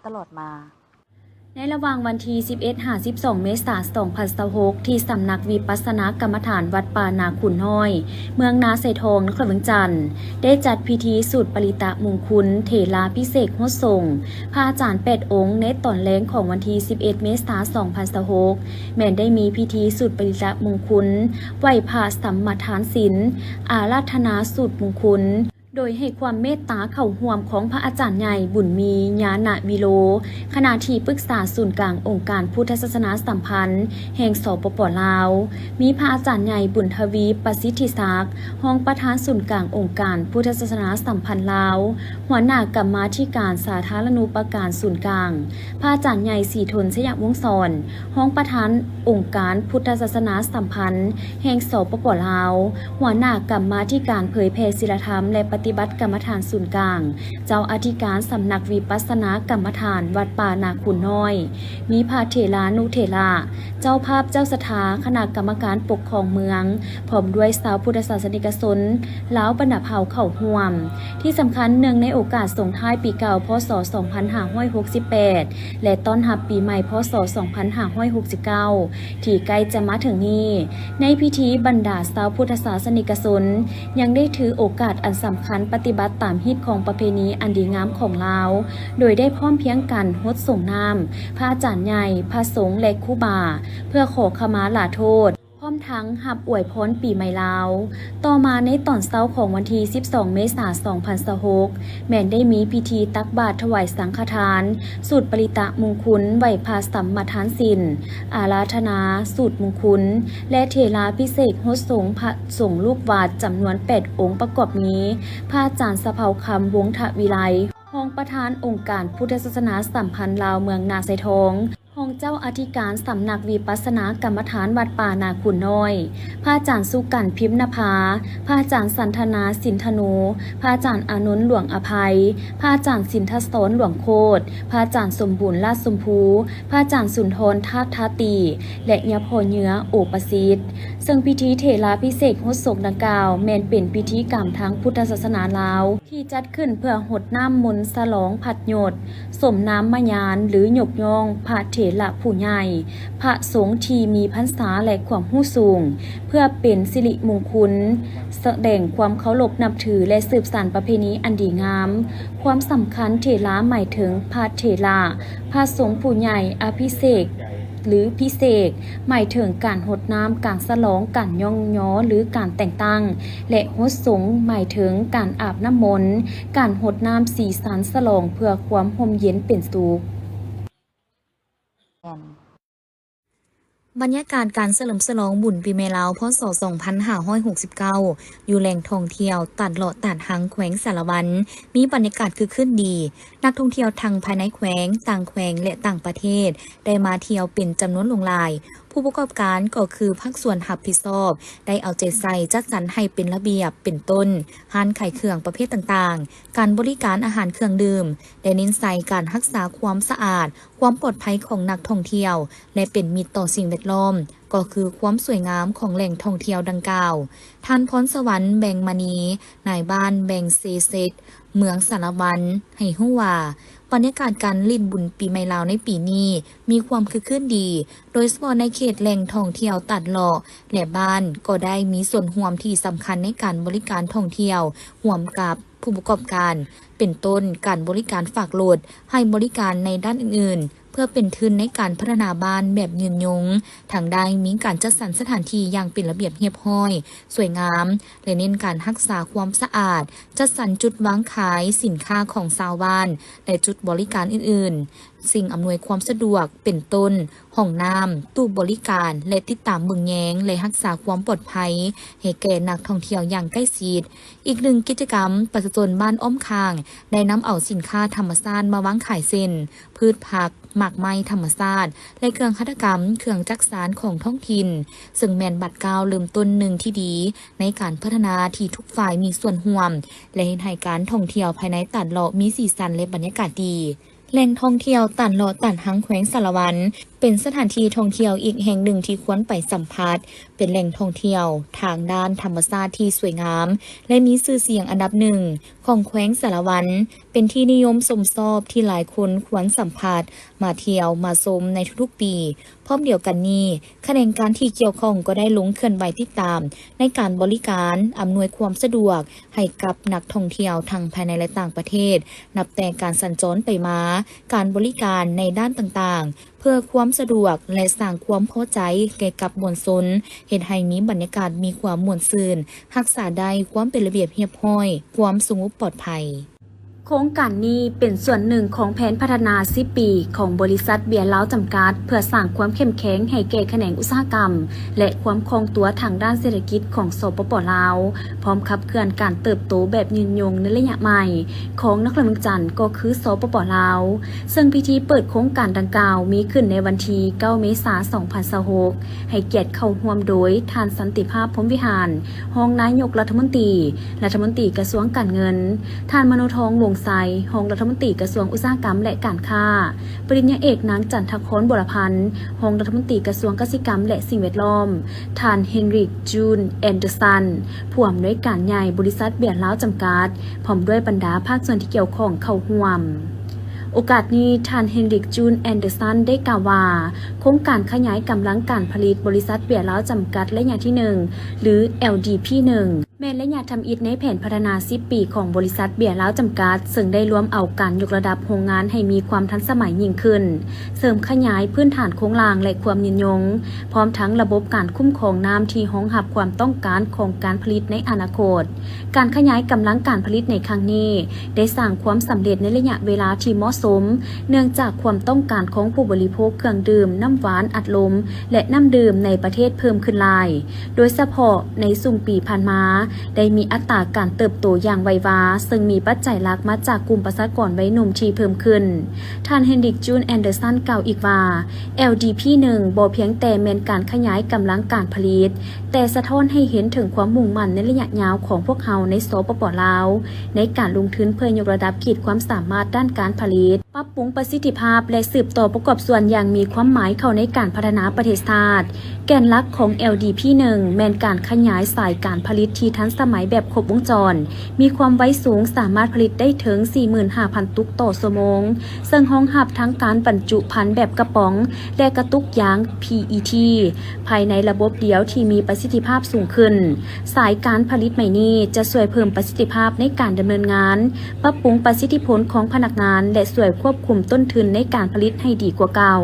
ຕະຫຼອດມາ. ໃນລະຫວ່າງວັນທີສິບເອັດຫາສິບສອງເມສາສອງພັນຊາວຫົກ ທີ່ສຳນັກວິປັດສະນາກຳມະຖານວັດປ່ານາຄູນນ້ອຍ ເມືອງນາຊາຍທອງ ນະຄອນຫຼວງວຽງຈັນ ໄດ້ຈັດພິທີສູດປະລິຕະມຸງຄຸນເຖລາພິເສກຫົດສົງ ພະອາຈານແປດອົງ ໃນຕອນແລງຂອງວັນທີສິບເອັດເມສາສອງພັນຊາວຫົກ ແມ່ນໄດ້ມີພິທີສູດປະລິຕະມຸງຄຸນ ໄຫວ້ພະສະມາທານສິນ ອາລາທະນາສູດມຸງຄຸນ ໂດຍໃຫ້ຄວາມເມດຕາເຂົ້າຮ່ວມຂອງພະອາຈານໃຫຍ່ ບຸນມີ ຍານະວິໂລ ຄະນະທີ່ປຶກສາສູນກາງອົງການພຸດທະສາສະໜາສຳພັນແຫ່ງ ສປປ ລາວ, ມີພະອາຈານໃຫຍ່ ບຸນທະວີ ປະສິດທິສັກ ຮອງປະທານສູນກາງອົງການພຸດທະສາສະໜາສຳພັນລາວ, ຫົວໜ້າກຳມາທິການສາທາລະນູປະການສູນກາງ, ພະອາຈານໃຫຍ່ ສີທົນ ໄຊຍະວົງສອນ ຮອງປະທານອົງການພຸດທະສາສະໜາສຳພັນແຫ່ງ ສປປ ລາວ, ຫົວໜ້າກຳມາທິການເຜີຍແຜ່ສິລະທຳ ແລະ ປະຕິບັດກຳມະຖານສູນກາງ, ເຈົ້າອະທິການສຳນັກວິປັດສະນາກຳມະຖານວັດປ່ານາຄູນນ້ອຍ, ມີພະເຖລານຸເຖລະ, ເຈົ້າພາບເຈົ້າສັດທາ, ຄະນະກຳມະການປົກຄອງເມືອງ, ພ້ອມດ້ວຍຊາວພຸດທະສາສະນິກະຊົນລາວບັນດາເຜົ່າເຂົ້າຮ່ວມ. ທີ່ສຳຄັນ, ເນື່ອງໃນໂອກາດສົ່ງທ້າຍປີເກົ່າ ພ.ສ. ສອງພັນຫ້າຮ້ອຍຫົກສິບແປດ ແລະ ຕ້ອນຮັບປີໃໝ່ ພ.ສ. ສອງພັນຫ້າຮ້ອຍຫົກສິບເກົ້າ ທີ່ໃກ້ຈະມາເຖິງນີ້, ໃນພິທີບັນດາຊາວພຸດທະສາສະນິກະຊົນຍັງໄດ້ຖືໂອກາດອັນສຳຄັນປະຕິບັດຕາມຮີດຄອງປະເພນີອັນດີງາມຂອງລາວ, ໂດຍໄດ້ພ້ອມພຽງກັນຫົດສົງນ້ຳພະອາຈານໃຫຍ່, ພະສົງ ແລະ ຄູບາ ເພື່ອຂໍຂະມາລາໂທດ. ພ້ອມທັງຮັບອວຍພອນປີໃໝ່ລາວ. ຕໍ່ມາໃນຕອນເຊົ້າຂອງວັນທີສິບສອງເມສາສອງພັນຊາວຫົກ ແມ່ນໄດ້ມີພິທີຕັກບາດຖວາຍສັງຄະທານ, ສູດປະລິຕະມຸງຄຸນ, ໄຫວ້ພະສຳມາທານສິນ, ອາລາທະນາສູດມຸງຄຸນ ແລະ ເຖລາພິເສກຫົດສົງພະສົງລູກວັດຈຳນວນແປດອົງ ປະກອບມີ ພະອາຈານສະເພົາຄຳ ວົງທະວິໄລ ຮອງປະທານອົງການພຸດທະສາສະໜາສຳພັນລາວເມືອງນາຊາຍທອງ, ຮອງເຈົ້າອະທິການສຳນັກວິປັດສະນາກຳມະຖານວັດປ່ານາຄູນນ້ອຍ, ພະອາຈານສຸກັນ ພິມນະພາ, ພະອາຈານສັນທະນາ ສິນທະນູ, ພະອາຈານອານົນ ຫຼວງອະໄພ, ພະອາຈານສິນທະສອນ ຫຼວງໂຄດ, ພະອາຈານສົມບູນ ລາດຊົມພູ, ພະອາຈານສຸນທອນ ທາດທາຕີ ແລະ ຍາພໍ່ເຍືອ ໂອປະສິດ. ເຊິ່ງພິທີເຖລາພິເສກຫົດສົງດັ່ງກ່າວ ແມ່ນເປັນພິທີກຳທາງພຸດທະສາສະໜາລາວ ທີ່ຈັດຂຶ້ນເພື່ອຫົດນ້ຳມົນສະຫຼອງພັດຍົດ, ສົມນາມມະຍານ ຫຼື ຍົກຍ້ອງພະເຖລະຜູ້ໃຫຍ່, ພະສົງທີ່ມີພັນສາ ແລະ ຄວາມຮູ້ສູງ, ເພື່ອເປັນສິລິມຸງຄຸນ, ສະແດງຄວາມເຄົາລົບນັບຖື ແລະ ສືບສານປະເພນີອັນດີງາມ. ຄວາມສຳຄັນ, ເຖລາໝາຍເຖິງພະເຖລະ, ພະສົງຜູ້ໃຫຍ່, ອະພິເສກ ຫຼື ພິເສກ ໝາຍເຖິງການຫົດນ້ຳ, ການສະຫຼອງ, ການຍ້ອງຍໍ ຫຼື ການແຕ່ງຕັ້ງ ແລະ ຫົດສົງ ໝາຍເຖິງການອາບນ້ຳມົນ, ການຫົດນ້ຳສີສັນສະຫຼອງເພື່ອຄວາມຮົ່ມເຢັນເປັນສຸກ. ບັນຍາກາດການສະເຫຼີມສະຫຼອງບຸນປີໃໝ່ລາວ ພ.ສ. ສອງພັນຫ້າຮ້ອຍຫົກສິບເກົ້າ ຢູ່ແຫຼ່ງທ່ອງທ່ຽວຕາດເລາະຕາດຮັງ ແຂວງສາລະວັນ ມີບັນຍາກາດຄຶກຄື້ນດີ. ນັກທ່ອງທ່ຽວທັງພາຍໃນແຂວງ, ຕ່າງແຂວງ ແລະ ຕ່າງປະເທດ ໄດ້ມາທ່ຽວເປັນຈຳນວນຫຼວງຫຼາຍ. ຜູ້ປະກອບການກໍຄືພາກສ່ວນຮັບຜິດຊອບ ໄດ້ເອົາໃຈໃສ່ຈັດສັນໃຫ້ເປັນລະບຽບ ເປັນຕົ້ນ ຮ້ານຂາຍເຄື່ອງປະເພດຕ່າງໆ, ການບໍລິການອາຫານເຄື່ອງດື່ມ ໄດ້ເນັ້ນໃສ່ການຮັກສາຄວາມສະອາດ, ຄວາມປອດໄພຂອງນັກທ່ອງທ່ຽວ ແລະ ເປັນມິດຕໍ່ສິ່ງແວດລ້ອມ ກໍຄືຄວາມສວຍງາມຂອງແຫຼ່ງທ່ອງທ່ຽວດັ່ງກ່າວ. ທ່ານ ພອນສະຫວັນ ແບງມະນີ ນາຍບ້ານແບງເຊເຊັດ ເມືອງສາລະວັນ ໃຫ້ຮູ້ວ່າ ບັນຍາກາດການຫຼິ້ນບຸນປີໃໝ່ລາວໃນປີນີ້ມີຄວາມຄຶກຄື້ນດີ, ໂດຍສະເພາະໃນເຂດແຫຼ່ງທ່ອງທ່ຽວຕາດເລາະ ແລະ ບ້ານກໍໄດ້ມີສ່ວນຮ່ວມທີ່ສຳຄັນໃນການບໍລິການທ່ອງທ່ຽວ ຮ່ວມກັບຜູ້ປະກອບການ ເປັນຕົ້ນ ການບໍລິການຝາກລົດ, ໃຫ້ບໍລິການໃນດ້ານອື່ນໆ ເພື່ອເປັນທຶນໃນການພັດທະນາບ້ານແບບຍືນຍົງ. ທັງໄດ້ມີການຈັດສັນສະຖານທີ່ຢ່າງເປັນລະບຽບຮຽບຮ້ອຍ, ສວຍງາມ ແລະ ເນັ້ນການຮັກສາຄວາມສະອາດ, ຈັດສັນຈຸດວາງຂາຍສິນຄ້າຂອງຊາວບ້ານ ແລະ ຈຸດບໍລິການອື່ນໆ, ສິ່ງອຳນວຍຄວາມສະດວກ ເປັນຕົ້ນ ຫ້ອງນ້ຳ, ຕູ້ບໍລິການ ແລະ ຕິດຕາມເບິ່ງແຍງ ແລະ ຮັກສາຄວາມປອດໄພໃຫ້ແກ່ນັກທ່ອງທ່ຽວຢ່າງໃກ້ຊິດ. ອີກໜຶ່ງກິດຈະກຳ, ປະຊາຊົນບ້ານອ້ອມຂ້າງ ໄດ້ນຳເອົາສິນຄ້າທຳມະຊາດມາວາງຂາຍ ເຊັ່ນ ພືດຜັກ, ໝາກໄມ້ທຳມະຊາດ ແລະ ເຄື່ອງຫັດຖະກຳ, ເຄື່ອງຈັກສານຂອງທ້ອງຖິ່ນ, ເຊິ່ງແມ່ນບາດກ້າວເລີ່ມຕົ້ນໜຶ່ງທີ່ດີໃນການພັດທະນາທີ່ທຸກຝ່າຍມີສ່ວນຮ່ວມ ແລະ ເຮັດໃຫ້ການທ່ອງທ່ຽວພາຍໃນຕາດເລາະມີສີສັນ ແລະ ບັນຍາກາດດີ. ແຫຼ່ງທ່ອງທ່ຽວຕາດເລາະຕາດຮັງ ແຂວງສາລະວັນ ເປັນສະຖານທີ່ທ່ອງທ່ຽວອີກແຫ່ງໜຶ່ງທີ່ຄວນໄປສຳຜັດ, ເປັນແຫຼ່ງທ່ອງທ່ຽວທາງດ້ານທຳມະຊາດທີ່ສວຍງາມ ແລະ ມີຊື່ສຽງອັນດັບໜຶ່ງຂອງແຂວງສາລະວັນ, ເປັນທີ່ນິຍົມຊົມຊອບທີ່ຫຼາຍຄົນຄວນສຳຜັດ, ມາທ່ຽວ, ມາຊົມໃນທຸກໆປີ. ພ້ອມດຽວກັນນີ້, ຂະແໜງການທີ່ກ່ຽວຂ້ອງກໍໄດ້ລົງເຄື່ອນໄຫວຕິດຕາມໃນການບໍລິການ, ອຳນວຍຄວາມສະດວກໃຫ້ກັບນັກທ່ອງທ່ຽວທັງພາຍໃນ ແລະ ຕ່າງປະເທດ, ນັບແຕ່ການສັນຈອນໄປມາ, ການບໍລິການໃນດ້ານຕ່າງໆ ເພື່ອຄວາມສະດວກ ແລະ ສ້າງຄວາມພໍໃຈແກ່ກັບມວນຊົນ, ເຮັດໃຫ້ມີບັນຍາກາດມີຄວາມມ່ວນຊື່ນ, ຮັກສາໄດ້ຄວາມເປັນລະບຽບຮຽບຮ້ອຍ, ຄວາມສະຫງົບປອດໄພ. ໂຄງການນີ້ເປັນສ່ວນໜຶ່ງຂອງແຜນພັດທະນາສິບປີຂອງບໍລິສັດເບຍລາວຈຳກັດ ເພື່ອສ້າງຄວາມເຂັ້ມແຂງໃຫ້ແກ່ຂະແໜງອຸດສາຫະກຳ ແລະ ຄວາມຄ່ອງຕົວທາງດ້ານເສດຖະກິດຂອງ ສປປ ລາວ, ພ້ອມຂັບເຄື່ອນການເຕີບໂຕແບບຍືນຍົງໃນໄລຍະໃໝ່ຂອງນະຄອນຫຼວງວຽງຈັນ ກໍຄື ສປປ ລາວ. ເຊິ່ງພິທີເປີດໂຄງການດັ່ງກ່າວມີຂຶ້ນໃນວັນທີເກົ້າ ເມສາ ສອງພັນຊາວຫົກ, ໃຫ້ກຽດເຂົ້າຮ່ວມໂດຍ ທ່ານ ສັນຕິພາບ ພົມວິຫານ ຮອງນາຍົກລັດຖະມົນຕີ, ລັດຖະມົນຕີກະຊວງການເງິນ, ທ່ານ ມະໂນທອງ ວົງໄຊ ຮອງລັດຖະມົນຕີກະຊວງອຸດສາຫະກຳ ແລະ ການຄ້າ, ປະລິນຍາເອກ ນາງ ຈັນທະຄອນ ບົວລະພັນ ຮອງລັດຖະມົນຕີກະຊວງກະສິກຳ ແລະ ສິ່ງແວດລ້ອມ, ທ່ານ ເຮນຣິກ ຈູນ ແອນເດີຊັນ ຜູ້ອຳນວຍການໃຫຍ່ບໍລິສັດເບຍລາວຈຳກັດ ພ້ອມດ້ວຍບັນດາພາກສ່ວນທີ່ກ່ຽວຂ້ອງເຂົ້າຮ່ວມ. ໂອກາດນີ້, ທ່ານ ເຮນຣິກ ຈູນ ແອນເດີຊັນ ໄດ້ກ່າວວ່າ ໂຄງການຂະຫຍາຍກຳລັງການຜະລິດບໍລິສັດເບຍລາວຈຳກັດໄລຍະທີໜຶ່ງ ຫຼື ແອລດີພີໜຶ່ງ ແມ່ນໄລຍະທຳອິດໃນແຜນພັດທະນາສິບປີຂອງບໍລິສັດເບຍລາວຈຳກັດ, ເຊິ່ງໄດ້ລວມເອົາການຍົກລະດັບໂຮງງານໃຫ້ມີຄວາມທັນສະໄໝຍິ່ງຂຶ້ນ, ເສີມຂະຫຍາຍພື້ນຖານໂຄງລ່າງ ແລະ ຄວາມຍືນຍົງ, ພ້ອມທັງລະບົບການຄຸ້ມຄອງນ້ຳທີ່ຮອງຮັບຄວາມຕ້ອງການຂອງການຜະລິດໃນອະນາຄົດ. ການຂະຫຍາຍກຳລັງການຜະລິດໃນຄັ້ງນີ້ ໄດ້ສ້າງຄວາມສຳເລັດໃນໄລຍະເວລາທີ່ເໝາະສົມ, ເນື່ອງຈາກຄວາມຕ້ອງການຂອງຜູ້ບໍລິໂພກເຄື່ອງດື່ມນ້ຳຫວານອັດລົມ ແລະ ນ້ຳດື່ມໃນປະເທດເພີ່ມຂຶ້ນຫຼາຍ, ໂດຍສະເພາະໃນຊຸມປີຜ່ານມາ ໄດ້ມີອັດຕາການເຕີບໂຕຢ່າງໄວວາ, ເຊິ່ງມີປັດໄຈຫຼັກມາຈາກກຸ່ມປະຊາກອນໄວໜຸ່ມທີ່ເພີ່ມຂຶ້ນ. ທ່ານ ເຮນຣິກ ຈູນ ແອນເດີຊັນ ກ່າວອີກວ່າ ແອລດີພີໜຶ່ງ ບໍ່ພຽງແຕ່ແມ່ນການຂະຫຍາຍກຳລັງການຜະລິດ, ແຕ່ສະທ້ອນໃຫ້ເຫັນເຖິງຄວາມມຸ່ງໝັ້ນໃນໄລຍະຍາວຂອງພວກເຮົາໃນ ສປປ ລາວ ໃນການລົງທຶນເພື່ອຍົກລະດັບຂີດຄວາມສາມາດດ້ານການຜະລິດ, ປັບປຸງປະສິດທິພາບ ແລະ ສືບຕໍ່ປະກອບສ່ວນຢ່າງມີຄວາມໝາຍເຂົ້າໃນການພັດທະນາປະເທດຊາດ. ແກນຫຼັກຂອງ ແອລດີພີໜຶ່ງ ແມ່ນການຂະຫຍາຍສາຍການຜະລິດທີ່ທັນສະໄໝແບບຄົບວົງຈອນ, ມີຄວາມໄວສູງ, ສາມາດຜະລິດໄດ້ເຖິງ ສີ່ໝື່ນຫ້າພັນຕຸກຕໍ່ຊົ່ວໂມງ, ເຊິ່ງຮອງຮັບທັງການບັນຈຸພັນແບບກະປ໋ອງ ແລະ ກະຕຸກຢາງ ພີອີທີ ພາຍໃນລະບົບດຽວທີ່ມີປະສິດທິພາບສູງຂຶ້ນ. ສາຍການຜະລິດໃໝ່ນີ້ຈະຊ່ວຍເພີ່ມປະສິດທິພາບໃນການດຳເນີນງານ, ປັບປຸງປະສິດທິຜົນຂອງພະນັກງານ ແລະ ຊ່ວຍຄວບຄຸມຕົ້ນທຶນໃນການຜະລິດໃຫ້ດີກວ່າເກົ່າ,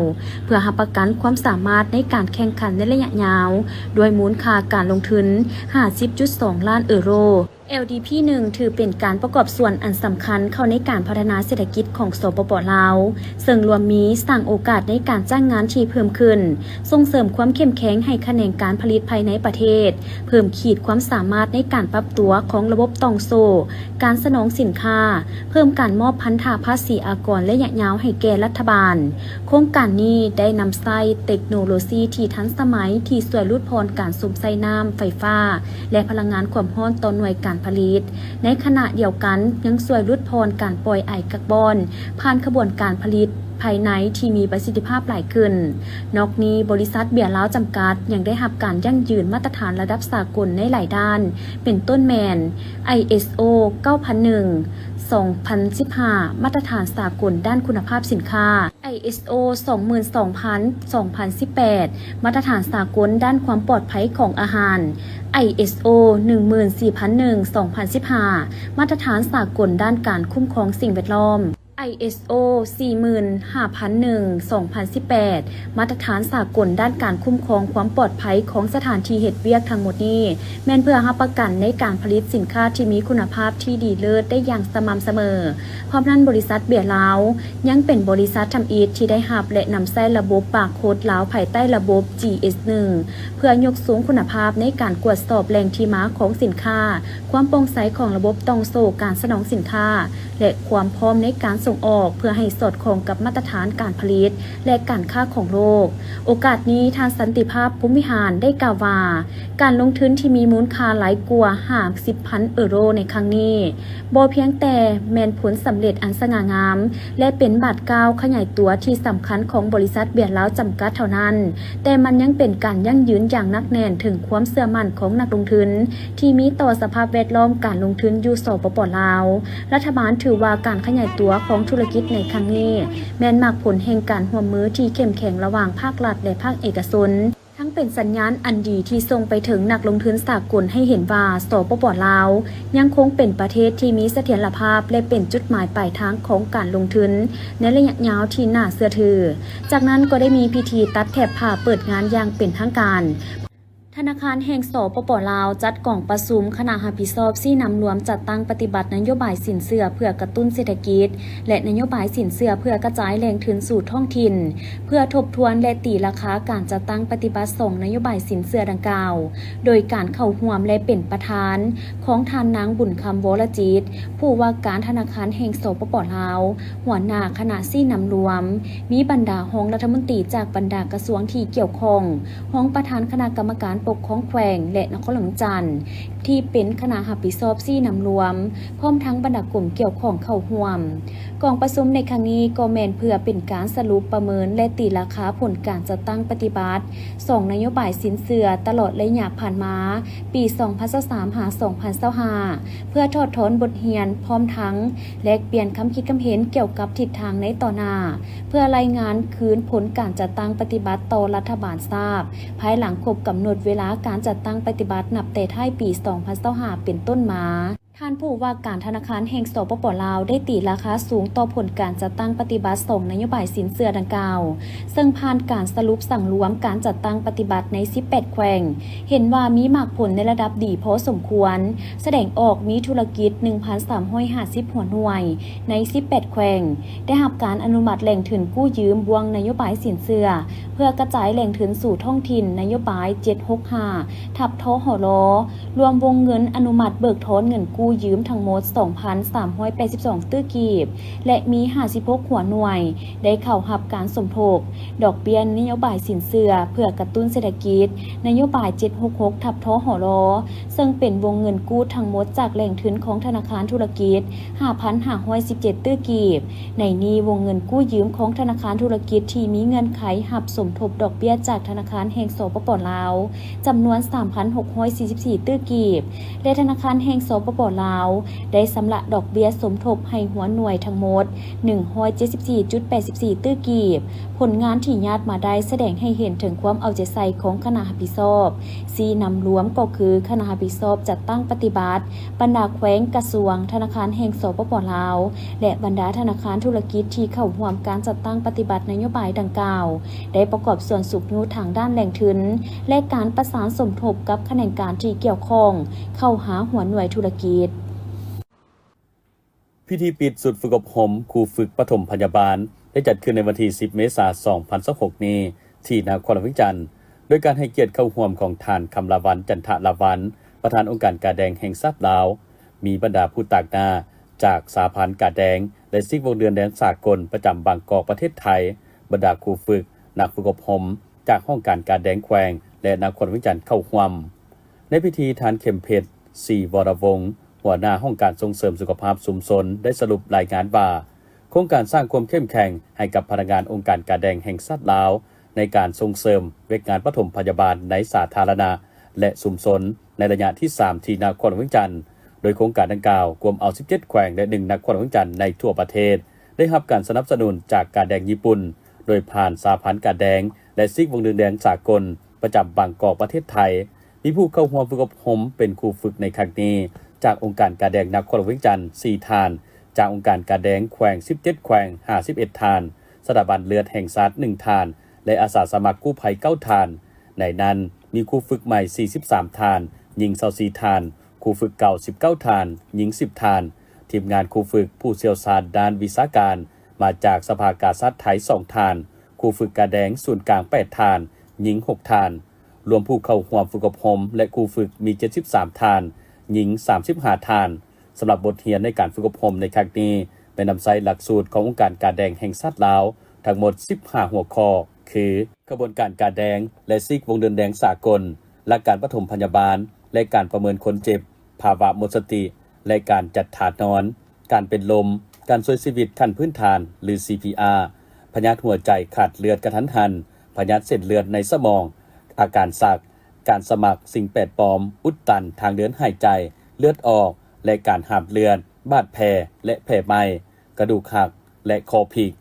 ເພື່ອຮັບປະກັນຄວາມສາມາດໃນການແຂ່ງຂັນໃນໄລຍະຍາວ, ດ້ວຍມູນຄ່າການລົງທຶນ ຫ້າສິບຈຸດສອງລ້ານເອີໂຣ. ແອລດີພີໜຶ່ງ ຖືເປັນການປະກອບສ່ວນອັນສຳຄັນເຂົ້າໃນການພັດທະນາເສດຖະກິດຂອງ ສປປ ລາວ, ເຊິ່ງລວມມີສ້າງໂອກາດໃນການຈ້າງງານທີ່ເພີ່ມຂຶ້ນ, ສົ່ງເສີມຄວາມເຂັ້ມແຂງໃຫ້ຂະແໜງການຜະລິດພາຍໃນປະເທດ, ເພີ່ມຂີດຄວາມສາມາດໃນການປັບຕົວຂອງລະບົບຕ່ອງໂສ້ການສະໜອງສິນຄ້າ, ເພີ່ມການມອບພັນທະພາສີອາກອນໄລຍະຍາວໃຫ້ແກ່ລັດຖະບານ. ໂຄງການນີ້ໄດ້ນຳໃຊ້ເຕັກໂນໂລຊີທີ່ທັນສະໄໝທີ່ຊ່ວຍຫຼຸດຜ່ອນການສຸມໃຊ້ນ້ຳ, ໄຟຟ້າ ແລະ ພະລັງງານຄວາມຮ້ອນຕໍ່ໜ່ວຍການຜະລິດ. ໃນຂະນະດຽວກັນ, ຍັງຊ່ວຍຫຼຸດຜ່ອນການປ່ອຍໄອກາບອນ ຜ່ານຂະບວນການຜະລິດພາຍໃນທີ່ມີປະສິດທິພາບຫຼາຍຂຶ້ນ. ນອກນີ້, ບໍລິສັດເບຍລາວຈຳກັດ ຍັງໄດ້ຮັບການຢັ້ງຢືນມາດຕະຖານລະດັບສາກົນໃນຫຼາຍດ້ານ, ເປັນຕົ້ນແມ່ນ ໄອເອສໂອ ເກົ້າພັນໜຶ່ງ ສອງພັນສິບຫ້າ ມາດຕະຖານສາກົນດ້ານຄຸນນະພາບສິນຄ້າ, ໄອເອສໂອ ສອງໝື່ນສອງພັນ ສອງພັນສິບແປດ ມາດຕະຖານສາກົນດ້ານຄວາມປອດໄພຂອງອາຫານ, ໄອເອສໂອ ໜຶ່ງໝື່ນສີ່ພັນໜຶ່ງ ສອງພັນສິບຫ້າ ມາດຕະຖານສາກົນດ້ານການຄຸ້ມຄອງສິ່ງແວດລ້ອມ, ໄອເອສໂອ ສີ່ໝື່ນຫ້າພັນໜຶ່ງ ສອງພັນສິບແປດ ມາດຕະຖານສາກົນດ້ານການຄຸ້ມຄອງຄວາມປອດໄພຂອງສະຖານທີ່ເຮັດວຽກ. ທັງໝົດນີ້ແມ່ນເພື່ອຮັບປະກັນໃນການຜະລິດສິນຄ້າທີ່ມີຄຸນນະພາບທີ່ດີເລີດໄດ້ຢ່າງສະໝ່ຳສະເໝີ. ພ້ອມນັ້ນ, ບໍລິສັດເບຍລາວ ຍັງເປັນບໍລິສັດທຳອິດທີ່ໄດ້ຮັບ ແລະ ນຳໃຊ້ລະບົບບາໂຄດລາວ ພາຍໃຕ້ລະບົບ ຈີເອສໜຶ່ງ ເພື່ອຍົກສູງຄຸນນະພາບໃນການກວດສອບແຫຼ່ງທີ່ມາຂອງສິນຄ້າ, ຄວາມໂປ່ງໃສຂອງລະບົບຕ່ອງໂສ້ການສະໜອງສິນຄ້າ ແລະ ຄວາມພ້ອມໃນການ ສົ່ງອອກ ເພື່ອໃຫ້ສອດຄ່ອງກັບມາດຕະຖານການຜະລິດ ແລະ ການຄ້າຂອງໂລກ. ໂອກາດນີ້, ທ່ານ ສັນຕິພາບ ພົມວິຫານ ໄດ້ກ່າວວ່າ ການລົງທຶນທີ່ມີມູນຄ່າຫຼາຍກວ່າຫ້າສິບພັນເອີໂຣໃນຄັ້ງນີ້ ບໍ່ພຽງແຕ່ແມ່ນຜົນສຳເລັດອັນສະຫງ່າງາມ ແລະ ເປັນບາດກ້າວຂະຫຍາຍຕົວທີ່ສຳຄັນຂອງບໍລິສັດເບຍລາວຈຳກັດເທົ່ານັ້ນ, ແຕ່ມັນຍັງເປັນການຢັ້ງຢືນຢ່າງໜັກແໜ້ນເຖິງຄວາມເຊື່ອໝັ້ນຂອງນັກລົງທຶນທີ່ມີຕໍ່ສະພາບແວດລ້ອມການລົງທຶນຢູ່ ສປປ ລາວ. ລັດຖະບານຖືວ່າການຂະຫຍາຍຕົວຂອງທຸລະກິດໃນຄັ້ງນີ້ ແມ່ນໝາກຜົນແຫ່ງການຮ່ວມມືທີ່ເຂັ້ມແຂງລະຫວ່າງພາກລັດ ແລະ ພາກເອກະຊົນ, ທັງເປັນສັນຍານອັນດີທີ່ສົ່ງໄປເຖິງນັກລົງທຶນສາກົນໃຫ້ເຫັນວ່າ ສປປ ລາວ ຍັງຄົງເປັນປະເທດທີ່ມີສະຖຽນລະພາບ ແລະ ເປັນຈຸດໝາຍປາຍທາງຂອງການລົງທຶນໃນໄລຍະຍາວທີ່ໜ້າເຊື່ອຖື. ຈາກນັ້ນກໍໄດ້ມີພິທີຕັດແຖບຜ້າເປີດງານຢ່າງເປັນທາງການ. ທະນາຄານແຫ່ງ ສປປ ລາວ ຈັດກອງປະຊຸມຄະນະຮັບຜິດຊອບຊີ້ນຳລວມຈັດຕັ້ງປະຕິບັດນະໂຍບາຍສິນເຊື່ອເພື່ອກະຕຸ້ນເສດຖະກິດ ແລະ ນະໂຍບາຍສິນເຊື່ອເພື່ອກະຈາຍແຫຼ່ງທຶນສູ່ທ້ອງຖິ່ນ ເພື່ອທົບທວນ ແລະ ຕີລາຄາການຈັດຕັ້ງປະຕິບັດສອງນະໂຍບາຍສິນເຊື່ອດັ່ງກ່າວ ໂດຍການເຂົ້າຮ່ວມ ແລະ ເປັນປະທານຂອງທ່ານນາງ ບຸນຄຳ ວໍລະຈິດ ຜູ້ວ່າການທະນາຄານແຫ່ງ ສປປ ລາວ, ຫົວໜ້າຄະນະຊີ້ນຳລວມ, ມີບັນດາຮອງລັດຖະມົນຕີຈາກບັນດາກະຊວງທີ່ກ່ຽວຂ້ອງ, ຮອງປະທານຄະນະກຳມະການປົກຄອງແຂວງ ແລະ ນະຄອນຫຼວງວຽງຈັນ ທີ່ເປັນຄະນະຮັບຜິດຊອບຊີ້ນຳລວມ, ພ້ອມທັງບັນດາກົມກ່ຽວຂ້ອງເຂົ້າຮ່ວມ. ກອງປະຊຸມໃນຄັ້ງນີ້ກໍແມ່ນເພື່ອເປັນການສະຫຼຸບປະເມີນ ແລະ ຕີລາຄາຜົນການຈັດຕັ້ງປະຕິບັດສອງນະໂຍບາຍສິນເຊື່ອຕະຫຼອດໄລຍະຜ່ານມາ ປີສອງພັນຊາວສາມ ຫາ ສອງພັນຊາວຫ້າ ເພື່ອຖອດຖອນບົດຮຽນ ພ້ອມທັງແລກປ່ຽນຄຳຄິດຄຳເຫັນກ່ຽວກັບທິດທາງໃນຕໍ່ໜ້າ ເພື່ອລາຍງານຄືນຜົນການຈັດຕັ້ງປະຕິບັດຕໍ່ລັດຖະບານຊາບ ພາຍຫຼັງຄົບກຳນົດເວລາການຈັດຕັ້ງປະຕິບັດນັບແຕ່ທ້າຍປີສອງພັນຊາວຫ້າເປັນຕົ້ນມາ. ທ່ານຜູ້ວ່າການທະນາຄານແຫ່ງ ສປປ ລາວ ໄດ້ຕີລາຄາສູງຕໍ່ຜົນການຈັດຕັ້ງປະຕິບັດສອງນະໂຍບາຍສິນເຊື່ອດັ່ງກ່າວ, ເຊິ່ງຜ່ານການສະຫຼຸບສັງລວມການຈັດຕັ້ງປະຕິບັດໃນສິບແປດແຂວງ ເຫັນວ່າມີໝາກຜົນໃນລະດັບດີພໍສົມຄວນ, ສະແດງອອກມີທຸລະກິດໜຶ່ງພັນສາມຮ້ອຍຫ້າສິບຫົວໜ່ວຍໃນສິບແປດແຂວງ ໄດ້ຮັບການອະນຸມັດແຫຼ່ງທຶນກູ້ຢືມບ່ວງນະໂຍບາຍສິນເຊື່ອ ເພື່ອກະຈາຍແຫຼ່ງທຶນສູ່ທ້ອງຖິ່ນນະໂຍບາຍເຈັດຫົກຫ້າ ທັບ ທຫລ ລວມວົງເງິນອະນຸມັດເບີກຖອນເງິນກູ້ຢືມທັງໝົດສອງພັນສາມຮ້ອຍແປດສິບສອງຕື້ກີບ ແລະ ມີຫ້າສິບຫົກຫົວໜ່ວຍໄດ້ເຂົ້າຮັບການສົມທົບດອກເບ້ຍນະໂຍບາຍສິນເຊື່ອເພື່ອກະຕຸ້ນເສດຖະກິດ ນະໂຍບາຍເຈັດຫົກຫົກ ທັບ ທຫລ ເຊິ່ງເປັນວົງເງິນກູ້ທັງໝົດຈາກແຫຼ່ງທຶນຂອງທະນາຄານທຸລະກິດ ຫ້າພັນຫ້າຮ້ອຍສິບເຈັດຕື້ກີບ. ໃນນີ້ວົງເງິນກູ້ຢືມຂອງທະນາຄານທຸລະກິດທີ່ມີເງື່ອນໄຂຮັບສົມທົບດອກເບ້ຍຈາກທະນາຄານແຫ່ງ ສປປ ລາວ ຈຳນວນສາມພັນຫົກຮ້ອຍສີ່ສິບສີ່ຕື້ກີບ ແລະ ທະນາຄານແຫ່ງ ສປປ ລາວ ໄດ້ຊຳລະດອກເບ້ຍສົມທົບໃຫ້ຫົວໜ່ວຍທັງໝົດໜຶ່ງຮ້ອຍເຈັດສິບສີ່ຈຸດແປດສິບສີ່ຕື້ກີບ. ຜົນງານທີ່ຍາດມາໄດ້ສະແດງໃຫ້ເຫັນເຖິງຄວາມເອົາໃຈໃສ່ຂອງຄະນະຮັບຜິດຊອບຊີ້ນຳລວມ ກໍຄືຄະນະຮັບຜິດຊອບຈັດຕັ້ງປະຕິບັດ, ບັນດາແຂວງ, ກະຊວງ, ທະນາຄານແຫ່ງ ສປປ ລາວ ແລະ ບັນດາທະນາຄານທຸລະກິດທີ່ເຂົ້າຮ່ວມການຈັດຕັ້ງປະຕິບັດນະໂຍບາຍດັ່ງກ່າວ ໄດ້ປະກອບສ່ວນຊຸກຍູ້ທາງດ້ານແຫຼ່ງທຶນ ແລະ ການປະສານສົມທົບກັບຂະແໜງການທີ່ກ່ຽວຂ້ອງເຂົ້າຫາຫົວໜ່ວຍທຸລະກິດ. ພິທີປິດຊຸດຝຶກອົບຮົມຄູຝຶກປະຖົມພະຍາບານ ໄດ້ຈັດຂຶ້ນໃນວັນທີສິບ ເມສາ ສອງພັນຊາວຫົກນີ້ ທີ່ນະຄອນຫຼວງວຽງຈັນ ໂດຍການໃຫ້ກຽດເຂົ້າຮ່ວມຂອງທ່ານ ຄຳລາວັນ ຈັນທະລາວັນ ປະທານອົງການກາແດງແຫ່ງຊາດລາວ, ມີບັນດາຜູ້ຕາງໜ້າຈາກສະຫະພັນກາແດງ ແລະ ສິກວົງເດືອນແດງສາກົນປະຈຳບາງກອກ ປະເທດໄທ, ບັນດາຄູຝຶກ, ນັກຝຶກອົບຮົມຈາກຫ້ອງການກາແດງແຂວງ ແລະ ນະຄອນຫຼວງວຽງຈັນເຂົ້າຮ່ວມ. ໃນພິທີ ທ່ານ ເຂັມເພັດ ສີວໍລະວົງ ຫົວໜ້າຫ້ອງການສົ່ງເສີມສຸຂະພາບຊຸມຊົນ ໄດ້ສະຫຼຸບລາຍງານວ່າ ໂຄງການສ້າງຄວາມເຂັ້ມແຂງໃຫ້ກັບພະນັກງານອົງການກາແດງແຫ່ງຊາດລາວ ໃນການສົ່ງເສີມວຽກງານປະຖົມພະຍາບານໃນສາທາລະນະ ແລະ ຊຸມຊົນ ໃນໄລຍະທີສາມ ທີ່ນະຄອນຫຼວງວຽງຈັນ, ໂດຍໂຄງການດັ່ງກ່າວກວມເອົາສິບເຈັດແຂວງ ແລະ ໜຶ່ງນະຄອນຫຼວງວຽງຈັນໃນທົ່ວປະເທດ ໄດ້ຮັບການສະໜັບສະໜູນຈາກກາແດງຍີ່ປຸ່ນ ໂດຍຜ່ານສະຫະພັນກາແດງ ແລະ ສິກວົງເດືອນແດງສາກົນ ປະຈຳບາງກອກ ປະເທດໄທ. ມີຜູ້ເຂົ້າຮ່ວມຝຶກອົບຮົມເປັນຄູຝຶກໃນຄັ້ງນີ້ ຈາກອົງການກາແດງນະຄອນຫຼວງວຽງຈັນ ສີ່ທ່ານ, ຈາກອົງການກາແດງແຂວງ ສິບເຈັດແຂວງ ຫ້າສິບເອັດທ່ານ, ສະຖາບັນເລືອດແຫ່ງຊາດ ໜຶ່ງທ່ານ ແລະ ອາສາສະໝັກກູ້ໄພ ເກົ້າທ່ານ. ໃນນັ້ນ ມີຄູຝຶກໃໝ່ ສີ່ສິບສາມທ່ານ, ຍິງ ຊາວສີ່ທ່ານ, ຄູຝຶກເກົ່າ ສິບເກົ້າທ່ານ, ຍິງ ສິບທ່ານ, ທີມງານຄູຝຶກຜູ້ຊ່ຽວຊານດ້ານວິຊາການ ມາຈາກສະພາກາຊາດໄທ ສອງທ່ານ, ຄູຝຶກກາແດງສູນກາງ ແປດທ່ານ, ຍິງ ຫົກທ່ານ. ລວມຜູ້ເຂົ້າຮ່ວມຝຶກອົບຮົມ ແລະ ຄູຝຶກມີ ເຈັດສິບສາມທ່ານ, ຍິງ ສາມສິບຫ້າທ່ານ. ສຳລັບບົດຮຽນໃນການຝຶກອົບຮົມໃນຄັ້ງນີ້ ແມ່ນນຳໃຊ້ຫຼັກສູດຂອງອົງການກາແດງແຫ່ງຊາດລາວ ທັງໝົດສິບຫ້າຫົວຂໍ້ ຄື ຂະບວນການກາແດງ ແລະ ສີກວົງເດືອນແດງສາກົນ, ຫຼັກການປະຖົມພະຍາບານ ແລະ ການປະເມີນຄົນເຈັບ, ພາວະໝົດສະຕິ ແລະ ການຈັດທ່ານອນ, ການເປັນລົມ, ການຊ່ວຍຊີວິດຂັ້ນພື້ນຖານ ຫຼື ຊີພີອາ, ພະຍາດຫົວໃຈຂາດເລືອດກະທັນຫັນ, ພະຍາດເສັ້ນເລືອດໃນສະໝອງ, ອາການຊັກ, ການສະໝັກສິ່ງແປດປອມ, ອຸດຕັນທາງເດີນຫາຍໃຈ, ເລືອດອອກ ແລະ ການຫາບເລືອດ, ບາດແຜ ແລະ ແຜໄໝ້, ກະດູກຫັກ ແລະ ຂໍ້ພິກ,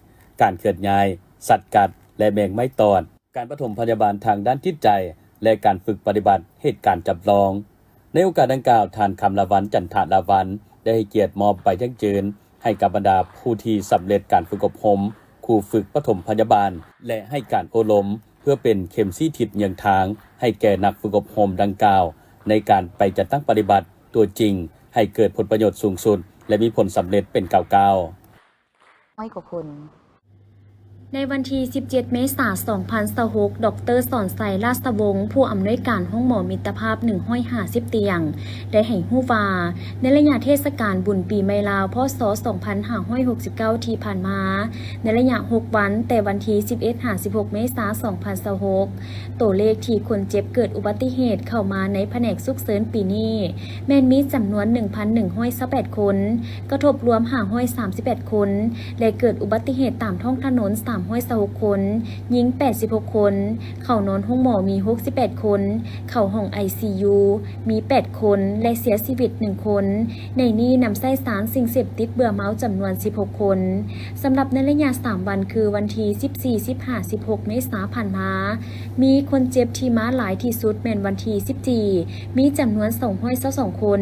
ການເຄື່ອນຍ້າຍ, ສັດກັດ ແລະ ແມງໄມ້ຕອດ, ການປະຖົມພະຍາບານທາງດ້ານຈິດໃຈ ແລະ ການຝຶກປະຕິບັດເຫດການຈຳລອງ. ໃນໂອກາດດັ່ງກ່າວ, ທ່ານ ຄຳລາວັນ ຈັນທະລາວັນ ໄດ້ໃຫ້ກຽດມອບໃບຢັ້ງຢືນໃຫ້ກັບບັນດາຜູ້ທີ່ສຳເລັດການຝຶກອົບຮົມຄູຝຶກປະຖົມພະຍາບານ ແລະ ໃຫ້ການໂອ້ລົມ ເພື່ອເປັນເຂັມຊີ້ທິດເຍືອງທາງໃຫ້ແກ່ນັກຝຶກອົບຮົມດັ່ງກ່າວ ໃນການໄປຈັດຕັ້ງປະຕິບັດຕົວຈິງ ໃຫ້ເກີດຜົນປະໂຫຍດສູງສຸດ ແລະ ມີຜົນສຳເລັດເປັນກ້າວໆ. ຮ້ອຍກວ່າຄົນ. ໃນວັນທີສິບເຈັດ ເມສາ ສອງພັນຊາວຫົກ, ດອກເຕີ ສອນໄຊ ລາຊະວົງ ຜູ້ອຳນວຍການໂຮງໝໍມິດຕະພາບ ໜຶ່ງຮ້ອຍຫ້າສິບຕຽງ ໄດ້ໃຫ້ຮູ້ວ່າ ໃນໄລຍະເທດສະການບຸນປີໃໝ່ລາວ ພ.ສ. ສອງພັນຫ້າຮ້ອຍຫົກສິບເກົ້າ ທີ່ຜ່ານມາ, ໃນໄລຍະຫົກວັນ ແຕ່ວັນທີສິບເອັດ ຫາ ສິບຫົກ ເມສາ ສອງພັນຊາວຫົກ, ໂຕເລກທີ່ຄົນເຈັບເກີດອຸບັດຕິເຫດເຂົ້າມາໃນພະແນກສຸກເສີນປີນີ້ ແມ່ນມີຈຳນວນ ໜຶ່ງພັນໜຶ່ງຮ້ອຍຊາວແປດຄົນ, ກະທົບລວມ ຫ້າຮ້ອຍສາມສິບແປດຄົນ ແລະ ເກີດອຸບັດຕິເຫດຕາມທ້ອງຖະໜົນ ສາມຮ້ອຍຊາວຫົກຄົນ, ຍິງ ແປດສິບຫົກຄົນ, ເຂົ້ານອນໂຮງໝໍມີ ຫົກສິບແປດຄົນ, ເຂົ້າຫ້ອງ ໄອຊີຢູ ມີ ແປດຄົນ ແລະ ເສຍຊີວິດ ໜຶ່ງຄົນ. ໃນນີ້ນຳໃຊ້ສານສິ່ງເສບຕິດເບື່ອເມົາຈຳນວນ ສິບຫົກຄົນ. ສຳລັບໃນໄລຍະສາມວັນ ຄື ວັນທີສິບສີ່ ສິບຫ້າ ສິບຫົກ ເມສາ ຜ່ານມາ, ມີຄົນເຈັບທີ່ມາຫຼາຍທີ່ສຸດແມ່ນວັນທີສິບສີ່ ມີຈຳນວນ ສອງຮ້ອຍຊາວສອງຄົນ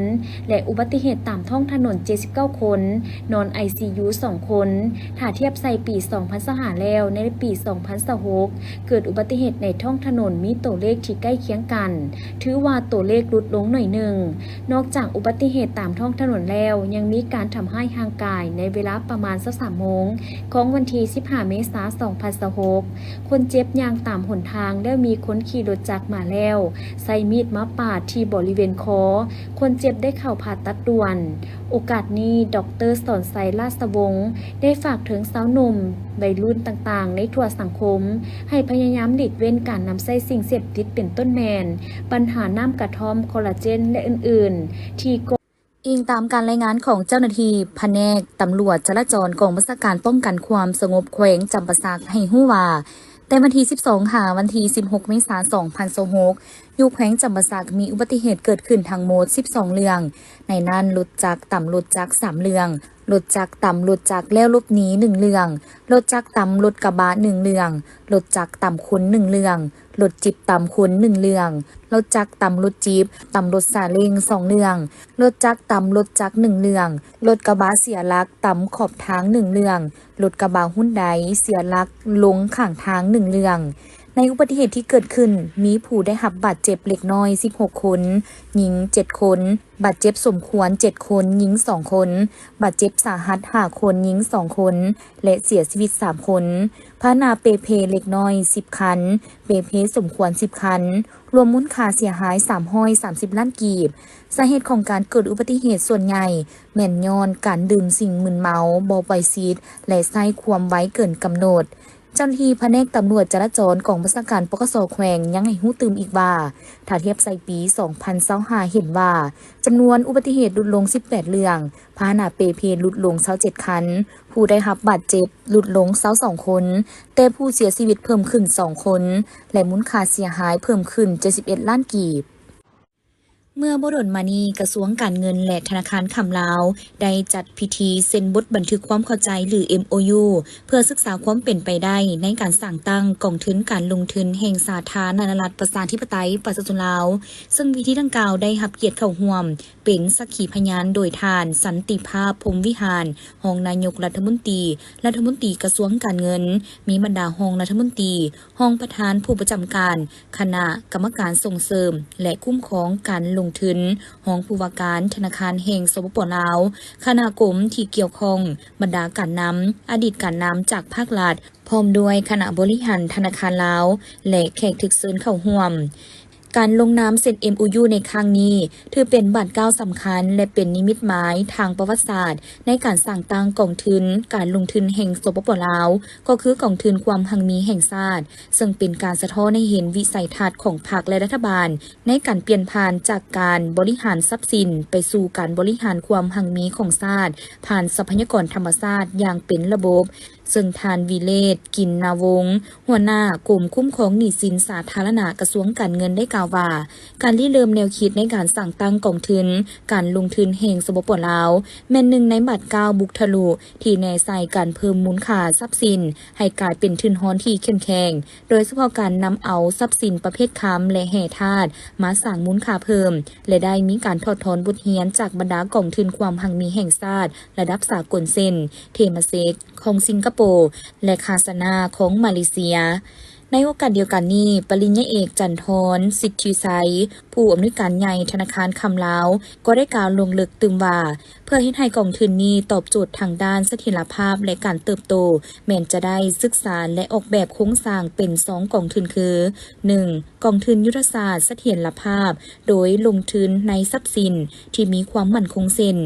ແລະ ອຸບັດຕິເຫດຕາມທ້ອງຖະໜົນ ເຈັດສິບເກົ້າຄົນ, ນອນ ໄອຊີຢູ ສອງຄົນ. ຖ້າທຽບໃສ່ປີສອງພັນຊາວຫ້າແລ້ວ, ໃນປີສອງພັນຊາວຫົກ ເກີດອຸບັດຕິເຫດໃນທ້ອງຖະໜົນມີໂຕເລກທີ່ໃກ້ຄຽງກັນ, ຖືວ່າໂຕເລກຫຼຸດລົງໜ້ອຍໜຶ່ງ. ນອກຈາກອຸບັດຕິເຫດຕາມທ້ອງຖະໜົນແລ້ວ, ຍັງມີການທຳຮ້າຍຮ່າງກາຍໃນເວລາປະມານຊາວສາມໂມງຂອງວັນທີສິບຫ້າ ເມສາ ສອງພັນຊາວຫົກ. ຄົນເຈັບຍ່າງຕາມຫົນທາງ ແລ້ວມີຄົນຂີ່ລົດຈັກມາແລ້ວ ໃຊ້ມີດມາປາດທີ່ບໍລິເວນຄໍ. ຄົນເຈັບໄດ້ເຂົ້າຜ່າຕັດດ່ວນ. ໂອກາດນີ້ ດອກເຕີ ສອນໄຊ ລາຊະວົງ ໄດ້ຝາກເຖິງຊາວໜຸ່ມ, ໄວລຸ້ນຕ່າງໆໃນທົ່ວສັງຄົມ ໃຫ້ພະຍາຍາມຫຼີກເວັ້ນການນຳໃຊ້ສິ່ງເສບຕິດ ເປັນຕົ້ນແມ່ນ ບັນຫານ້ຳກະທ່ອມ, ຄໍລາເຈນ ແລະ ອື່ນໆ ທີ່ກໍ ອີງຕາມການລາຍງານຂອງເຈົ້າໜ້າທີ່ພະແນກຕຳຫຼວດຈະລາຈອນ ກອງບັນຊາການປ້ອງກັນຄວາມສະຫງົບແຂວງຈຳປາສັກ ໃຫ້ຮູ້ວ່າ ແຕ່ວັນທີສິບສອງ ຫາ ວັນທີສິບຫົກ ເມສາ ສອງພັນຊາວຫົກ ຢູ່ແຂວງຈຳປາສັກ ມີອຸບັດຕິເຫດເກີດຂຶ້ນທັງໝົດສິບສອງເລື່ອງ, ໃນນັ້ນລົດຈັກຕຳລົດຈັກສາມເລື່ອງ, ລົດຈັກຕຳລົດຈັກແລ້ວຫຼົບໜີໜຶ່ງເລື່ອງ, ລົດຈັກຕຳລົດກະບະໜຶ່ງເລື່ອງ, ລົດຈັກຕຳຄົນໜຶ່ງເລື່ອງ, ລົດຈິບຕຳຄົນໜຶ່ງເລື່ອງ, ລົດຈັກຕຳລົດຈິບ, ຕຳລົດຊາເລັງສອງເລື່ອງ, ລົດຈັກຕຳລົດຈັກໜຶ່ງເລື່ອງ, ລົດກະບະເສຍຫຼັກຕຳຂອບທາງໜຶ່ງເລື່ອງ, ລົດກະບະຮຸນໄດເສຍຫຼັກລົງຂ້າງທາງໜຶ່ງເລື່ອງ. ໃນອຸບັດຕິເຫດທີ່ເກີດຂຶ້ນ, ມີຜູ້ໄດ້ຮັບບາດເຈັບເລັກນ້ອຍສິບຫົກຄົນ, ຍິງເຈັດຄົນ, ບາດເຈັບສົມຄວນເຈັດຄົນ, ຍິງສອງຄົນ, ບາດເຈັບສາຫັດຫ້າຄົນ, ຍິງສອງຄົນ ແລະ ເສຍຊີວິດສາມຄົນ. ພາຫະນະເປ່ເພເລັກນ້ອຍສິບຄັນ, ເປ່ເພສົມຄວນສິບຄັນ, ລວມມູນຄ່າເສຍຫາຍສາມຮ້ອຍສາມສິບລ້ານກີບ. ສາເຫດຂອງການເກີດອຸບັດຕິເຫດສ່ວນໃຫຍ່ແມ່ນຍ້ອນການດື່ມສິ່ງມຶນເມົາ, ບໍ່ປ່ອຍສິດ ແລະ ໃຊ້ຄວາມໄວເກີນກຳນົດ. ເຈົ້າໜ້າທີ່ພະແນກຕຳຫຼວດຈະລາຈອນ ກອງບັນຊາການ ປກສ ແຂວງ ຍັງໃຫ້ຮູ້ຕື່ມອີກວ່າ ຖ້າທຽບໃສ່ປີສອງພັນຊາວຫ້າ ເຫັນວ່າ ຈຳນວນອຸບັດຕິເຫດຫຼຸດລົງສິບແປດເລື່ອງ, ພາຫະນະເປ່ເພຫຼຸດລົງຊາວເຈັດຄັນ, ຜູ້ໄດ້ຮັບບາດເຈັບຫຼຸດລົງຊາວສອງຄົນ, ແຕ່ຜູ້ເສຍຊີວິດເພີ່ມຂຶ້ນສອງຄົນ ແລະ ມູນຄ່າເສຍຫາຍເພີ່ມຂຶ້ນເຈັດສິບເອັດລ້ານກີບ. ເມື່ອບໍ່ດົນມານີ້, ກະຊວງການເງິນ ແລະ ທະນາຄານຄຳລາວ ໄດ້ຈັດພິທີເຊັນບົດບັນທຶກຄວາມເຂົ້າໃຈ ຫຼື ເອັມໂອຢູ ເພື່ອສຶກສາຄວາມເປັນໄປໄດ້ໃນການສ້າງຕັ້ງກອງທຶນການລົງທຶນແຫ່ງສາທາລະນະລັດ ປະຊາທິປະໄຕ ປະຊາຊົນລາວ, ເຊິ່ງພິທີດັ່ງກ່າວໄດ້ຮັບກຽດເຂົ້າຮ່ວມ ເປັນສັກຂີພະຍານໂດຍທ່ານ ສັນຕິພາບ ພົມວິຫານ ຮອງນາຍົກລັດຖະມົນຕີ, ລັດຖະມົນຕີກະຊວງການເງິນ, ມີບັນດາຮອງລັດຖະມົນຕີ, ຮອງປະທານຜູ້ປະຈຳການຄະນະກຳມະການສົ່ງເສີມ ແລະ ຄຸ້ມຄອງການລົງທຶນ, ຮອງຜູ້ວ່າການທະນາຄານແຫ່ງ ສປປ ລາວ, ຄະນະກົມທີ່ກ່ຽວຂ້ອງ, ບັນດາການນຳ, ອະດີດການນຳຈາກພາກລັດ, ພ້ອມດ້ວຍຄະນະບໍລິຫານທະນາຄານລາວ ແລະ ແຂກຖືກເຊີນເຂົ້າຮ່ວມ. ການລົງນາມເຊັນ ເອັມໂອຢູ ໃນຄັ້ງນີ້ ຖືເປັນບາດກ້າວສຳຄັນ ແລະ ເປັນນິມິດໝາຍທາງປະຫວັດສາດໃນການສ້າງຕັ້ງກອງທຶນການລົງທຶນແຫ່ງ ສປປ ລາວ, ກໍຄືກອງທຶນຄວາມຮັ່ງມີແຫ່ງຊາດ, ເຊິ່ງເປັນການສະທ້ອນໃຫ້ເຫັນວິໄສທັດຂອງພັກ ແລະ ລັດຖະບານ ໃນການປ່ຽນຜ່ານຈາກການບໍລິຫານຊັບສິນໄປສູ່ການບໍລິຫານຄວາມຮັ່ງມີຂອງຊາດ ຜ່ານຊັບພະຍາກອນທຳມະຊາດຢ່າງເປັນລະບົບ. ເຊິ່ງທ່ານ ວິເລດ ກິນນາວົງ ຫົວໜ້າກົມຄຸ້ມຄອງໜີ້ສິນສາທາລະນະ ກະຊວງການເງິນ ໄດ້ກ່າວວ່າ ການລິເລີ່ມແນວຄິດໃນການສ້າງຕັ້ງກອງທຶນການລົງທຶນແຫ່ງ ສປປ ລາວ ແມ່ນໜຶ່ງໃນບາດກ້າວບຸກທະລຸທີ່ແນໃສ່ການເພີ່ມມູນຄ່າຊັບສິນໃຫ້ກາຍເປັນທຶນຮອນທີ່ເຂັ້ມແຂງ, ໂດຍສະເພາະການນຳເອົາຊັບສິນປະເພດຄຳ ແລະ ແຮ່ທາດມາສ້າງມູນຄ່າເພີ່ມ ແລະ ໄດ້ມີການຖອດຖອນບົດຮຽນຈາກບັນດາກອງທຶນຄວາມຮັ່ງມີແຫ່ງຊາດລະດັບສາກົນເຊັ່ນ ເທມາເຊັກ ຂອງສິງກະໂປ ແລະ ຄາຊານາ ຂອງມາເລເຊຍ. ໃນໂອກາດດຽວກັນນີ້, ປະລິນຍາເອກ ຈັນທອນ ສິດທິໄຊ ຜູ້ອຳນວຍການໃຫຍ່ທະນາຄານຄຳລາວ ກໍໄດ້ກ່າວລົງເລິກຕື່ມວ່າ ເພື່ອເຮັດໃຫ້ກອງທຶນນີ້ຕອບໂຈດທາງດ້ານສະຖຽນລະພາບ ແລະ ການເຕີບໂຕ, ແມ່ນຈະໄດ້ສຶກສາ ແລະ ອອກແບບໂຄງສ້າງເປັນສອງກອງທຶນຄື ໜຶ່ງ ກອງທຶນຍຸດທະສາດສະຖຽນລະພາບ ໂດຍລົງທຶນໃນຊັບສິນທີ່ມີຄວາມໝັ້ນຄົງເຊັ່ນ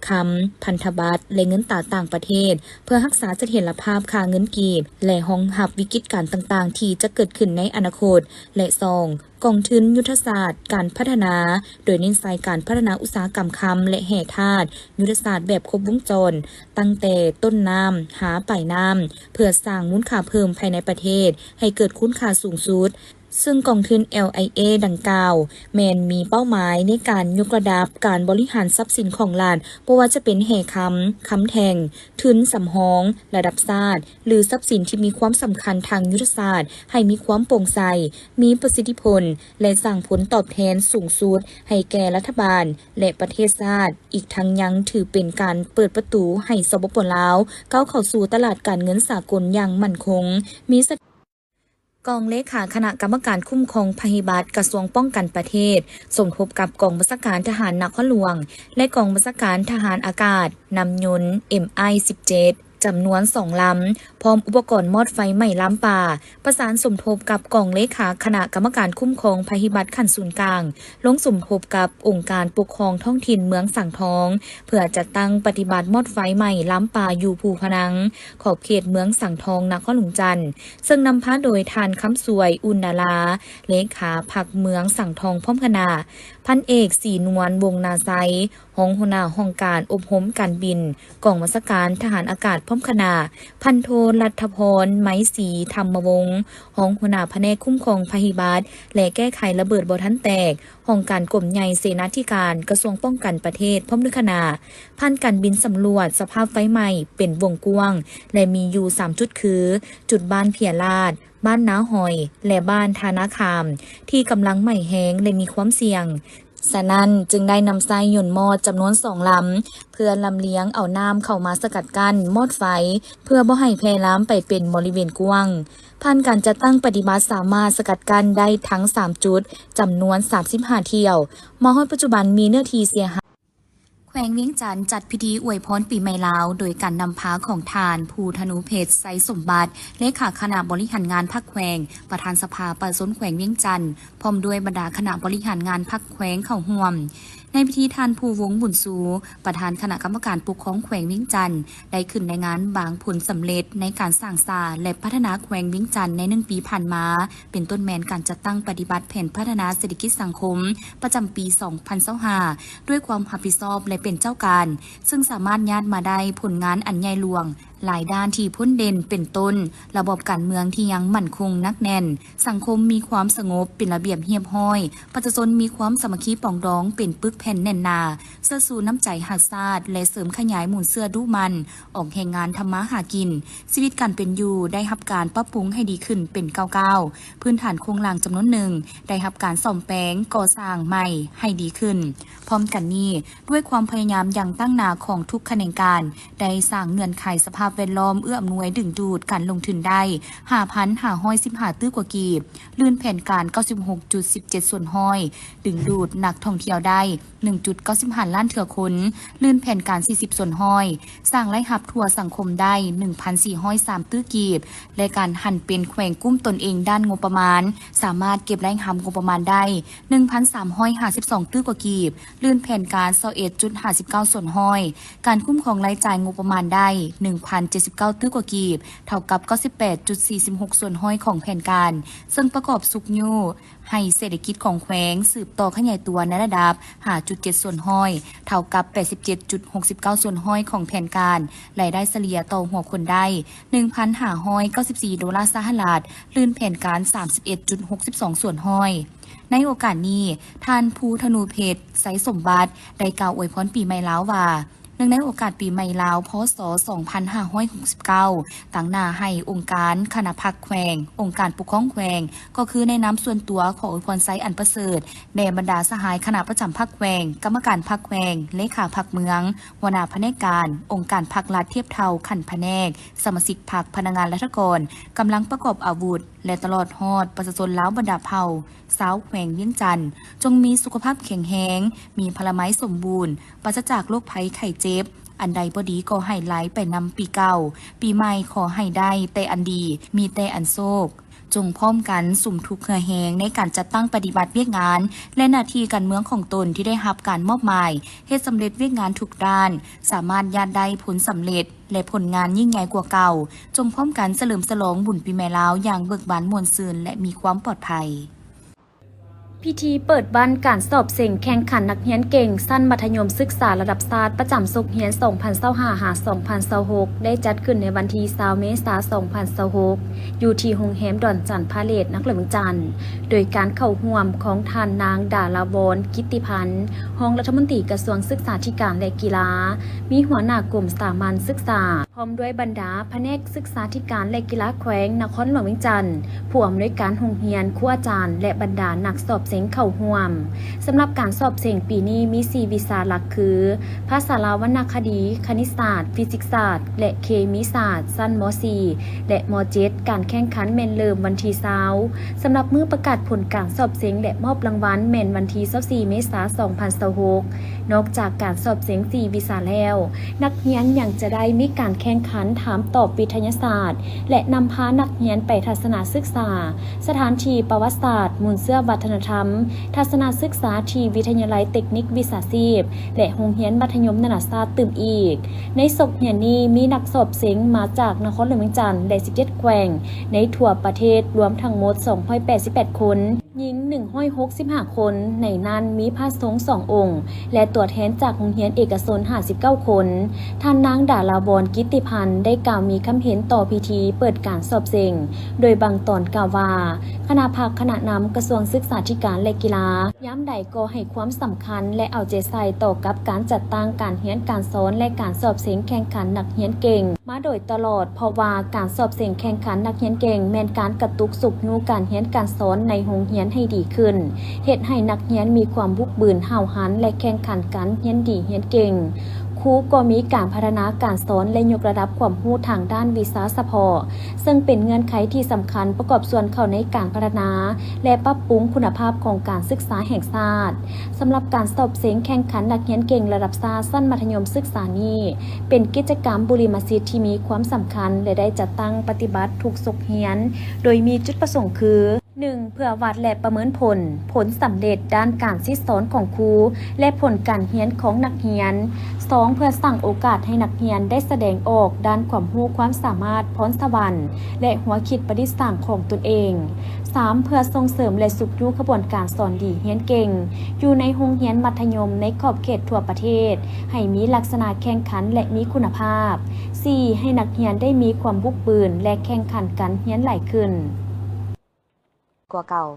ຄຳ, ພັນທະບັດ ແລະ ເງິນຕາຕ່າງປະເທດ ເພື່ອຮັກສາສະຖຽນລະພາບຄ່າເງິນກີບ ແລະ ຮອງຮັບວິກິດການຕ່າງໆທີ່ຈະເກີດຂຶ້ນໃນອະນາຄົດ ແລະ ສອງ ກອງທຶນຍຸດທະສາດການພັດທະນາ ໂດຍເນັ້ນໃສ່ການພັດທະນາອຸດສາຫະກຳຄຳ ແລະ ແຮ່ທາດ, ຍຸດທະສາດແບບຄົບວົງຈອນ ຕັ້ງແຕ່ຕົ້ນນ້ຳຫາປາຍນ້ຳ ເພື່ອສ້າງມູນຄ່າເພີ່ມພາຍໃນປະເທດໃຫ້ເກີດຄຸນຄ່າສູງສຸດ. ເຊິ່ງກອງທຶນ ແອລໄອເອ ດັ່ງກ່າວ ແມ່ນມີເປົ້າໝາຍໃນການຍົກລະດັບການບໍລິຫານຊັບສິນຂອງລັດ, ບໍ່ວ່າຈະເປັນແຮ່ຄຳ, ຄຳແທ່ງ, ທຶນສຳຮອງລະດັບຊາດ ຫຼື ຊັບສິນທີ່ມີຄວາມສຳຄັນທາງຍຸດທະສາດ ໃຫ້ມີຄວາມໂປ່ງໃສ, ມີປະສິດທິຜົນ ແລະ ສ້າງຜົນຕອບແທນສູງສຸດໃຫ້ແກ່ລັດຖະບານ ແລະ ປະເທດຊາດ, ອີກທັງຍັງຖືເປັນການເປີດປະຕູໃຫ້ ສປປ ລາວ ກ້າວເຂົ້າສູ່ຕະຫຼາດການເງິນສາກົນຢ່າງໝັ້ນຄົງ, ມີສະ ກອງເລຂາຄະນະກຳມະການຄຸ້ມຄອງໄພພິບັດ ກະຊວງປ້ອງກັນປະເທດ ສົມທົບກັບກອງບັນຊາການທະຫານນະຄອນຫຼວງ ແລະ ກອງບັນຊາການທະຫານອາກາດ ນຳຍົນ ເອັມໄອ ສິບເຈັດ ຈຳນວນສອງລຳ ພ້ອມອຸປະກອນມອດໄຟໄໝ້ລາມປ່າ ປະສານສົມທົບກັບກອງເລຂາຄະນະກຳມະການຄຸ້ມຄອງໄພພິບັດຂັ້ນສູນກາງ ລົງສົມທົບກັບອົງການປົກຄອງທ້ອງຖິ່ນເມືອງສັງທອງ ເພື່ອຈັດຕັ້ງປະຕິບັດມອດໄຟໄໝ້ລາມປ່າຢູ່ພູພະນັງ ຂອບເຂດເມືອງສັງທອງ ນະຄອນຫຼວງຈັນ ເຊິ່ງນຳພາໂດຍທ່ານ ຄຳສວຍ ອຸ່ນດາລາ ເລຂາພັກເມືອງສັງທອງ ພ້ອມຄະນະ, ພັນເອກ ສີນວນ ວົງນາໄຊ ຮອງຫົວໜ້າຫ້ອງການອົບຮົມການບິນ ກອງບັນຊາການທະຫານອາກາດ ພ້ອມຄະນະ, ພັນໂທ ລັດຖະພອນ ໄມສີທຳມະວົງ ຮອງຫົວໜ້າພະແນກຄຸ້ມຄອງໄພພິບັດ ແລະ ແກ້ໄຂລະເບີດບໍ່ທັນແຕກ ຫ້ອງການກົມໃຫຍ່ເສນາທິການ ກະຊວງປ້ອງກັນປະເທດ ພ້ອມດ້ວຍຄະນະ, ຜ່ານການບິນສຳຫຼວດສະພາບໄຟໄໝ້ເປັນວົງກວ້າງ ແລະ ມີຢູ່ສາມຈຸດຄື ຈຸດບ້ານເພຍລາດ, ບ້ານນາຫອຍ ແລະ ບ້ານທ່ານາຄາມ ທີ່ກຳລັງໄໝ້ແຮງ ແລະ ມີຄວາມສ່ຽງ. ສະນັ້ນ, ຈຶ່ງໄດ້ນຳໃຊ້ຍົນມອດຈຳນວນສອງລຳ ເພື່ອລຳລຽງເອົານ້ຳເຂົ້າມາສະກັດກັ້ນມອດໄຟ ເພື່ອບໍ່ໃຫ້ແຜ່ລາມໄປເປັນບໍລິເວນກວ້າງ. ຜ່ານການຈັດຕັ້ງປະຕິບັດ ສາມາດສະກັດກັ້ນໄດ້ທັງສາມຈຸດ ຈຳນວນສາມສິບຫ້າຖ້ຽວ. ມາຮອດປັດຈຸບັນມີເນື້ອທີ່ເສຍຫາຍ. ແຂວງວຽງຈັນຈັດພິທີອວຍພອນປີໃໝ່ລາວ ໂດຍການນຳພາຂອງທ່ານ ພູທະນູເພັດ ໄຊສົມບັດ ເລຂາຄະນະບໍລິຫານງານພັກແຂວງ, ປະທານສະພາປະຊາຊົນແຂວງວຽງຈັນ ພ້ອມດ້ວຍບັນດາຄະນະບໍລິຫານງານພັກແຂວງເຂົ້າຮ່ວມ. ໃນພິທີ ທ່ານ ພູວົງ ບຸນຊູ ປະທານຄະນະກຳມະການປົກຄອງແຂວງວຽງຈັນ ໄດ້ຂຶ້ນລາຍງານບາງຜົນສຳເລັດໃນການສ້າງສາ ແລະ ພັດທະນາແຂວງວຽງຈັນໃນໜຶ່ງປີຜ່ານມາ, ເປັນຕົ້ນແມ່ນການຈັດຕັ້ງປະຕິບັດແຜນພັດທະນາເສດຖະກິດສັງຄົມປະຈຳປີສອງພັນຊາວຫ້າ ດ້ວຍຄວາມຮັບຜິດຊອບ ແລະ ເປັນເຈົ້າການ, ເຊິ່ງສາມາດຍາດມາໄດ້ຜົນງານອັນໃຫຍ່ຫຼວງຫຼາຍດ້ານທີ່ພົ້ນເດັ່ນ ເປັນຕົ້ນ ລະບອບການເມືອງທີ່ຍັງໝັ້ນຄົງໜັກແໜ້ນ, ສັງຄົມມີຄວາມສະຫງົບເປັນລະບຽບຮຽບຮ້ອຍ, ປະຊາຊົນມີຄວາມສາມັກຄີປອງດອງເປັນປຶກແຜ່ນແໜ້ນໜາ, ເຊີດຊູນ້ຳໃຈຮັກຊາດ ແລະ ເສີມຂະຫຍາຍມູນເຊື້ອດຸໝັ່ນອອກແຮງງານທຳມາຫາກິນ, ຊີວິດການເປັນຢູ່ໄດ້ຮັບການປັບປຸງໃຫ້ດີຂຶ້ນເປັນກ້າວໆ, ພື້ນຖານໂຄງລ່າງຈຳນວນໜຶ່ງໄດ້ຮັບການສ້ອມແປງ, ກໍ່ສ້າງໃໝ່ໃຫ້ດີຂຶ້ນ. ພ້ອມກັນນີ້, ດ້ວຍຄວາມພະຍາຍາມຢ່າງຕັ້ງໜ້າຂອງທຸກຂະແໜງການ, ໄດ້ສ້າງເງື່ອນໄຂສະພາບແວດລ້ອມເອື້ອອຳນວຍດຶງດູດການລົງທຶນໄດ້ຫ້າພັນຫ້າຮ້ອຍສິບຫ້າຕື້ກວ່າກີບ, ລື່ນແຜນການເກົ້າສິບຫົກຈຸດສິບເຈັດສ່ວນຮ້ອຍ, ດຶງດູດນັກທ່ອງທ່ຽວໄດ້ ໜຶ່ງຈຸດເກົ້າສິບຫ້າລ້ານເທື່ອຄົນ, ລື່ນແຜນການສີ່ສິບສ່ວນຮ້ອຍ, ສ້າງລາຍຮັບທົ່ວສັງຄົມໄດ້ໜຶ່ງພັນສີ່ຮ້ອຍສາມຕື້ກີບ ແລະ ການຫັນເປັນແຂວງກຸ້ມຕົນເອງດ້ານງົບປະມານ, ສາມາດເກັບລາຍຮັບງົບປະມານໄດ້ໜຶ່ງພັນສາມຮ້ອຍຫ້າສິບສອງຕື້ກວ່າກີບ, ລື່ນແຜນການຊາວເອັດຈຸດຫ້າສິບເກົ້າສ່ວນຮ້ອຍ, ການຄຸ້ມຄອງລາຍຈ່າຍງົບປະມານໄດ້ໜຶ່ງພັນເຈັດສິບເກົ້າຕື້ກວ່າກີບ, ເທົ່າກັບເກົ້າສິບແປດຈຸດສີ່ສິບຫົກສ່ວນຮ້ອຍຂອງແຜນການ, ເຊິ່ງປະກອບຊຸກຍູ້ ໃຫ້ເສດຖະກິດຂອງແຂວງສືບຕໍ່ຂະຫຍາຍຕົວໃນລະດັບຫ້າຈຸດເຈັດສ່ວນຮ້ອຍ, ເທົ່າກັບແປດສິບເຈັດຈຸດຫົກສິບເກົ້າສ່ວນຮ້ອຍຂອງແຜນການ, ລາຍໄດ້ສະເລ່ຍຕໍ່ຫົວຄົນໄດ້ໜຶ່ງພັນຫ້າຮ້ອຍເກົ້າສິບສີ່ໂດລາສະຫະລັດ, ລື່ນແຜນການສາມສິບເອັດຈຸດຫົກສິບສອງສ່ວນຮ້ອຍ. ໃນໂອກາດນີ້, ທ່ານ ພູທະນູເພັດ ໄຊສົມບັດ ໄດ້ກ່າວອວຍພອນປີໃໝ່ລາວວ່າ, ເນື່ອງໃນໂອກາດປີໃໝ່ລາວ ພ.ສ. ສອງພັນຫ້າຮ້ອຍຫົກສິບເກົ້າ, ຕາງໜ້າໃຫ້ອົງການຄະນະພັກແຂວງ, ອົງການປົກຄອງແຂວງ, ກໍຄືໃນນາມສ່ວນຕົວຂໍອວຍພອນໄຊອັນປະເສີດ ແດ່ບັນດາສະຫາຍຄະນະປະຈຳພັກແຂວງ, ກຳມະການພັກແຂວງ, ເລຂາພັກເມືອງ, ຫົວໜ້າພະແນກການ, ອົງການພັກລັດທຽບເທົ່າຂັ້ນພະແນກ, ສະມາຊິກພັກ, ພະນັກງານລັດຖະກອນ, ກຳລັງປະກອບອາວຸດ ແລະ ຕະຫຼອດຮອດປະຊາຊົນລາວບັນດາເຜົ່າ ຊາວແຂວງວຽງຈັນ ຈົ່ງມີສຸຂະພາບແຂງແຮງ, ມີພະລາໄມສົມບູນ, ປາສະຈາກໂລກໄພໄຂ້ເຈັບ, ອັນໃດບໍ່ດີກໍໃຫ້ໄຫຼໄປນຳປີເກົ່າ, ປີໃໝ່ຂໍໃຫ້ໄດ້ແຕ່ອັນດີ, ມີແຕ່ອັນໂຊກ. ຈົ່ງພ້ອມກັນສຸມທຸກເຫື່ອແຮງໃນການຈັດຕັ້ງປະຕິບັດວຽກງານ ແລະ ໜ້າທີ່ການເມືອງຂອງຕົນທີ່ໄດ້ຮັບການມອບໝາຍ, ເຮັດສຳເລັດວຽກງານທຸກດ້ານ, ສາມາດຍາດໄດ້ຜົນສຳເລັດ ແລະ ຜົນງານຍິ່ງໃຫຍ່ກວ່າເກົ່າ. ຈົ່ງພ້ອມກັນສະເຫຼີມສະຫຼອງບຸນປີໃໝ່ລາວຢ່າງເບີກບານມ່ວນຊື່ນ ແລະ ມີຄວາມປອດໄພ. ພິທີເປີດວັນການສອບເສັງແຂ່ງຂັນນັກຮຽນເກັ່ງຊັ້ນມັດທະຍົມສຶກສາລະດັບຊາດປະຈຳສົກຮຽນສອງພັນຊາວຫ້າ ຫາ ສອງພັນຊາວຫົກ ໄດ້ຈັດຂຶ້ນໃນວັນທີຊາວ ເມສາ ສອງພັນຊາວຫົກ ຢູ່ທີ່ໂຮງແຮມດອນຈັນພາເລດ ນະຄອນຫຼວງວຽງຈັນ ໂດຍການເຂົ້າຮ່ວມຂອງທ່ານນາງ ດາລາວອນ ກິດຕິພັນ ຮອງລັດຖະມົນຕີກະຊວງສຶກສາທິການ ແລະ ກິລາ, ມີຫົວໜ້າກົມສາມັນສຶກສາ ພ້ອມດ້ວຍບັນດາພະແນກສຶກສາທິການ ແລະ ກິລາແຂວງນະຄອນຫຼວງວຽງຈັນ, ຜູ້ອຳນວຍການໂຮງຮຽນ, ຄູອາຈານ ແລະ ບັນດານັກສອບເສັງເຂົ້າຮ່ວມ. ສຳລັບການສອບເສັງປີນີ້ມີສີ່ວິຊາຫຼັກຄື ພາສາລາວວັນນະຄະດີ, ຄະນິດສາດ, ຟີຊິກສາດ ແລະ ເຄມີສາດ ຊັ້ນ ມ.ສີ່ ແລະ ມ.ເຈັດ. ການແຂ່ງຂັນແມ່ນເລີ່ມວັນທີຊາວ. ສຳລັບມື້ປະກາດຜົນການສອບເສັງ ແລະ ມອບລາງວັນແມ່ນວັນທີຊາວສີ່ ເມສາ ສອງພັນຊາວຫົກ. ນອກຈາກການສອບເສັງສີ່ວິຊາແລ້ວ, ນັກຮຽນຍັງຈະໄດ້ມີການແຂ່ງຂັນຖາມຕອບວິທະຍາສາດ ແລະ ນຳພານັກຮຽນໄປທັດສະນະສຶກສາ ສະຖານທີ່ປະຫວັດສາດ, ມູນເຊື້ອວັດທະນະທຳ, ທັດສະນະສຶກສາທີ່ວິທະຍາໄລເຕັກນິກວິຊາຊີບ ແລະ ໂຮງຮຽນມັດທະຍົມນານາຊາດຕື່ມອີກ. ໃນສົກຮຽນນີ້ມີນັກສອບເສັງມາຈາກນະຄອນຫຼວງວຽງຈັນ ແລະ ສິບເຈັດແຂວງໃນທົ່ວປະເທດ ລວມທັງໝົດສອງຮ້ອຍແປດສິບແປດຄົນ. ຍິງໜຶ່ງຮ້ອຍຫົກສິບຫ້າຄົນ, ໃນນັ້ນມີພະສົງສອງອົງ ແລະ ຕົວແທນຈາກໂຮງຮຽນເອກະຊົນຫ້າສິບເກົ້າຄົນ. ທ່ານນາງ ດາລາວອນ ກິດຕິພັນ ໄດ້ກ່າວມີຄຳເຫັນຕໍ່ພິທີເປີດການສອບເສັງ, ໂດຍບາງຕອນກ່າວວ່າ ຄະນະພັກຄະນະນຳກະຊວງສຶກສາທິການ ແລະ ກິລາ ຍາມໃດກໍໃຫ້ຄວາມສຳຄັນ ແລະ ເອົາໃຈໃສ່ຕໍ່ກັບການຈັດຕັ້ງການຮຽນການສອນ ແລະ ການສອບເສັງແຂ່ງຂັນນັກຮຽນເກັ່ງ ມາໂດຍຕະຫຼອດ, ເພາະວ່າການສອບເສັງແຂ່ງຂັນນັກຮຽນເກັ່ງແມ່ນການກະຕຸກຊຸກຍູ້ການຮຽນການສອນໃນໂຮງຮຽນໃຫ້ດີຂຶ້ນ, ເຮັດໃຫ້ນັກຮຽນມີຄວາມບຸກບືນຫ້າວຫັນ ແລະ ແຂ່ງຂັນກັນຮຽນດີຮຽນເກັ່ງ. ຄູກໍມີການພັດທະນາການສອນ ແລະ ຍົກລະດັບຄວາມຮູ້ທາງດ້ານວິຊາສະເພາະ, ເຊິ່ງເປັນເງື່ອນໄຂທີ່ສຳຄັນປະກອບສ່ວນເຂົ້າໃນການພັດທະນາ ແລະ ປັບປຸງຄຸນນະພາບຂອງການສຶກສາແຫ່ງຊາດ. ສຳລັບການສອບເສັງແຂ່ງຂັນນັກຮຽນເກັ່ງລະດັບຊາດຊັ້ນມັດທະຍົມສຶກສານີ້ ເປັນກິດຈະກຳບຸລິມະສິດທີ່ມີຄວາມສຳຄັນ ແລະ ໄດ້ຈັດຕັ້ງປະຕິບັດທຸກສົກຮຽນ, ໂດຍມີຈຸດປະສົງຄື ໜຶ່ງ ເພື່ອວັດ ແລະ ປະເມີນຜົນ, ຜົນສຳເລັດດ້ານການສິດສອນຂອງຄູ ແລະ ຜົນການຮຽນຂອງນັກຮຽນ. ສອງ ເພື່ອສ້າງໂອກາດໃຫ້ນັກຮຽນໄດ້ສະແດງອອກດ້ານຄວາມຮູ້ຄວາມສາມາດ, ພອນສະຫວັນ ແລະ ຫົວຄິດປະດິດສ້າງຂອງຕົນເອງ. ສາມ ເພື່ອສົ່ງເສີມ ແລະ ຊຸກຍູ້ຂະບວນການສອນດີຮຽນເກັ່ງ ຢູ່ໃນໂຮງຮຽນມັດທະຍົມໃນຂອບເຂດທົ່ວປະເທດ ໃຫ້ມີລັກສະນະແຂ່ງຂັນ ແລະ ມີຄຸນນະພາບ. ສີ່ ໃຫ້ນັກຮຽນໄດ້ມີຄວາມບຸກບືນ ແລະ ແຂ່ງຂັນກັນຮຽນຫຼາຍຂຶ້ນ. ກວ່າເກົ່າ.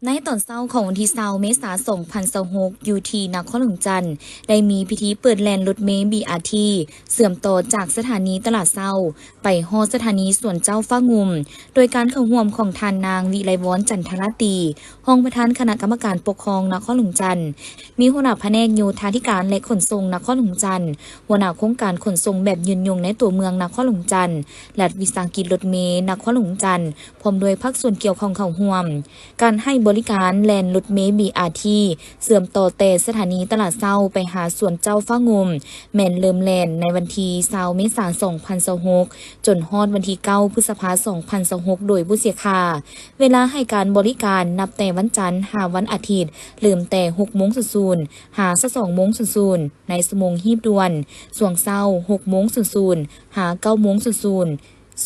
ໃນຕອນເຊົ້າຂອງວັນທີຊາວ ເມສາ ສອງພັນຊາວຫົກ ຢູ່ທີ່ນະຄອນຫຼວງວຽງຈັນ ໄດ້ມີພິທີເປີດແລ່ນລົດເມ ບີອາທີ ເຊື່ອມຕໍ່ຈາກສະຖານີຕະຫຼາດເຊົ້າ ໄປຮອດສະຖານີສວນເຈົ້າຟ້າງຸ່ມ ໂດຍການເຂົ້າຮ່ວມຂອງທ່ານນາງ ວິໄລວອນ ຈັນທະລາຕີ ຮອງປະທານຄະນະກຳມະການປົກຄອງນະຄອນຫຼວງວຽງຈັນ, ມີຫົວໜ້າພະແນກໂຍທາທິການ ແລະ ຂົນສົ່ງນະຄອນຫຼວງວຽງຈັນ, ຫົວໜ້າໂຄງການຂົນສົ່ງແບບຍືນຍົງໃນຕົວເມືອງນະຄອນຫຼວງວຽງຈັນ, ລັດວິສາຫະກິດລົດເມນະຄອນຫຼວງວຽງຈັນ, ພ້ອມດ້ວຍພາກສ່ວນກ່ຽວຂ້ອງເຂົ້າຮ່ວມ. ການໃຫ້ ບໍລິການແລ່ນລົດເມ ບີອາທີ ເຊື່ອມຕໍ່ແຕ່ສະຖານີຕະຫຼາດເຊົ້າໄປຫາສວນເຈົ້າຟ້າງຸ່ມ ແມ່ນເລີ່ມແລ່ນໃນວັນທີຊາວ ເມສາ ສອງພັນຊາວຫົກ ຈົນຮອດວັນທີເກົ້າ ພຶດສະພາ ສອງພັນຊາວຫົກ ໂດຍບໍ່ເສຍຄ່າ. ເວລາໃຫ້ການບໍລິການນັບແຕ່ວັນຈັນຫາວັນອາທິດ, ເລີ່ມແຕ່ຫົກໂມງສູນສູນ ຫາຊາວສອງໂມງສູນສູນ ໃນຊົ່ວໂມງຮີບດ່ວນ, ຊ່ວງເຊົ້າຫົກໂມງສູນສູນ ຫາເກົ້າໂມງສູນສູນ,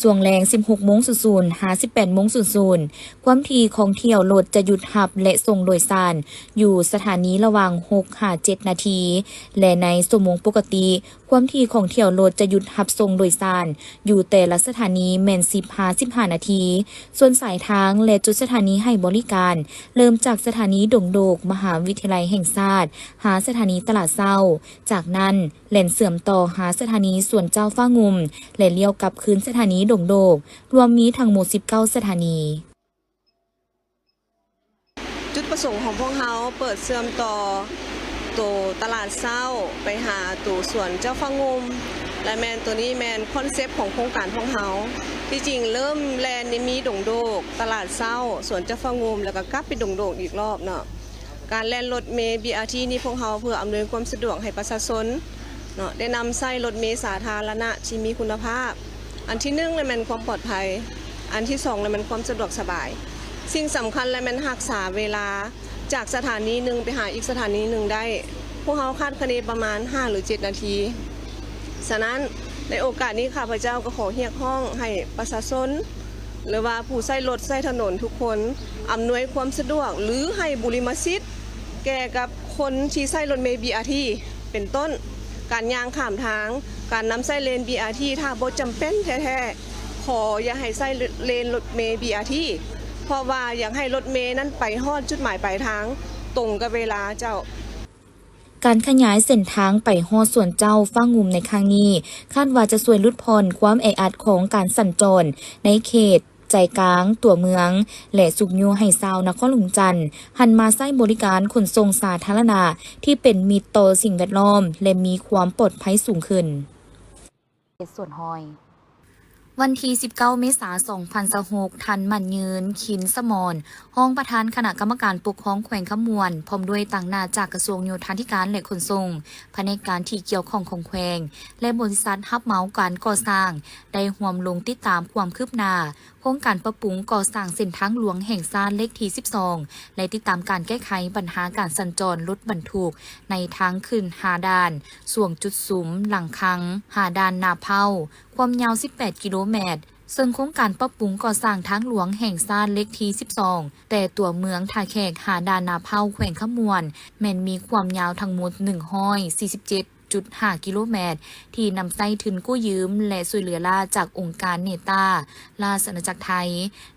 ຊ່ວງແລງສິບຫົກໂມງສູນສູນ ຫາສິບແປດໂມງສູນສູນ. ຄວາມຖີ່ຂອງຖ້ຽວລົດຈະຢຸດຮັບ ແລະ ສົ່ງໂດຍສານຢູ່ສະຖານີລະຫວ່າງຫົກຫາເຈັດນາທີ ແລະ ໃນຊົ່ວໂມງປົກກະຕິ, ຄວາມຖີ່ຂອງຖ້ຽວລົດຈະຢຸດຮັບສົ່ງໂດຍສານຢູ່ແຕ່ລະສະຖານີແມ່ນສິບຫາສິບຫ້ານາທີ. ສ່ວນສາຍທາງ ແລະ ຈຸດສະຖານີໃຫ້ບໍລິການ ເລີ່ມຈາກສະຖານີດົງໂດກ ມະຫາວິທະຍາໄລແຫ່ງຊາດ ຫາສະຖານີຕະຫຼາດເຊົ້າ, ຈາກນັ້ນແລ່ນເຊື່ອມຕໍ່ຫາສະຖານີສວນເຈົ້າຟ້າງຸ່ມ ແລະ ລ້ຽວກັບຄືນສະຖານີດົງໂດກ, ລວມມີທັງໝົດສິບເກົ້າສະຖານີ. ຈຸດປະສົງຂອງພວກເຮົາເປີດເຊື່ອມຕໍ່ໂຕຕະຫຼາດເຊົ້າໄປຫາໂຕສວນເຈົ້າຟ້າງຸ່ມ ແລະ ແມ່ນໂຕນີ້ແມ່ນຄອນເຊັບຂອງໂຄງການຂອງເຮົາ. ທີ່ຈິງເລີ່ມແລ່ນນີ້ມີດົງໂດກ, ຕະຫຼາດເຊົ້າ, ສວນເຈົ້າຟ້າງຸ່ມ ແລ້ວກໍກັບໄປດົງໂດກອີກລອບເນາະ. ການແລ່ນລົດເມ ບີອາທີ ນີ້ພວກເຮົາເພື່ອອຳນວຍຄວາມສະດວກໃຫ້ປະຊາຊົນເນາະ ໄດ້ນຳໃຊ້ລົດເມສາທາລະນະທີ່ມີຄຸນນະພາບ. ອັນທີໜຶ່ງລະແມ່ນຄວາມປອດໄພ, ອັນທີສອງລະແມ່ນຄວາມສະດວກສະບາຍ. ສິ່ງສຳຄັນລະແມ່ນຮັກສາເວລາຈາກສະຖານີໜຶ່ງໄປຫາອີກສະຖານີໜຶ່ງໄດ້, ພວກເຮົາຄາດຄະເນປະມານຫ້າຫຼືເຈັດນາທີ. ສະນັ້ນ ໃນໂອກາດນີ້ ຂ້າພະເຈົ້າກໍຂໍຮຽກຮ້ອງໃຫ້ປະຊາຊົນ ຫຼືວ່າຜູ້ໃຊ້ລົດໃຊ້ຖະໜົນທຸກຄົນ ອຳນວຍຄວາມສະດວກ ຫຼື ໃຫ້ບຸລິມະສິດແກ່ກັບຄົນທີ່ໃຊ້ລົດເມ ບີອາທີ ເປັນຕົ້ນ ການຍ່າງຂ້າມທາງ, ການນຳໃຊ້ເລນ ບີອາທີ ຖ້າບໍ່ຈຳເປັນແທ້ໆ ຂໍຢ່າໃຫ້ໃຊ້ເລນລົດເມ ບີອາທີ ເພາະວ່າຢາກໃຫ້ລົດເມນັ້ນໄປຮອດຈຸດໝາຍປາຍທາງຕົງກັບເວລາເຈົ້າ. ການຂະຫຍາຍເສັ້ນທາງໄປຮອດສວນເຈົ້າຟ້າງຸ່ມໃນຄັ້ງນີ້ ຄາດວ່າຈະຊ່ວຍຫຼຸດຜ່ອນຄວາມແອອັດຂອງການສັນຈອນໃນເຂດໃຈກາງຕົວເມືອງ ແລະ ຊຸກຍູ້ໃຫ້ຊາວນະຄອນຫຼວງຈັນຫັນມາໃຊ້ບໍລິການຂົນສົ່ງສາທາລະນະທີ່ເປັນມິດຕໍ່ສິ່ງແວດລ້ອມ ແລະ ມີຄວາມປອດໄພສູງຂຶ້ນ. ເຮັດສວນຮ້ອຍ. ວັນທີສິບເກົ້າ ເມສາ ສອງພັນຊາວຫົກ ທ່ານໝັ້ນຍືນ ຄິນສະໝອນ ຮອງປະທານຄະນະກຳມະການປົກຄອງແຂວງຄຳມ່ວນ ພ້ອມດ້ວຍຕາງໜ້າຈາກກະຊວງໂຍທາທິການ ແລະ ຂົນສົ່ງ, ພະແນກການທີ່ກ່ຽວຂ້ອງຂອງແຂວງ ແລະ ບໍລິສັດຮັບເໝົາການກໍ່ສ້າງ ໄດ້ຮ່ວມລົງຕິດຕາມຄວາມຄືບໜ້າ ໂຄງການປັບປຸງກໍ່ສ້າງເສັ້ນທາງຫຼວງແຫ່ງຊາດເລກທີສິບສອງ ແລະ ຕິດຕາມການແກ້ໄຂບັນຫາການສັນຈອນລົດບັນທຸກໃນທາງຂຶ້ນຫ້າດ່ານ ຊ່ວງຈຸດສຸມ ຫຼັງຄັງ ຫາດ່ານນາເພົ້າ ຄວາມຍາວສິບແປດກິໂລແມັດ, ເຊິ່ງໂຄງການປັບປຸງກໍ່ສ້າງທາງຫຼວງແຫ່ງຊາດເລກທີສິບສອງ ແຕ່ຕົວເມືອງທ່າແຂກຫາດ່ານນາເພົ້າ ແຂວງຄຳມ່ວນ ແມ່ນມີຄວາມຍາວທັງໝົດໜຶ່ງຮ້ອຍສີ່ສິບເຈັດ ຈຸດຫ້າກິໂລແມັດ ທີ່ນຳໃຊ້ທຶນກູ້ຢືມ ແລະ ຊ່ວຍເຫຼືອລ້າຈາກອົງການເນຕາ ລາຊະອານາຈັກໄທ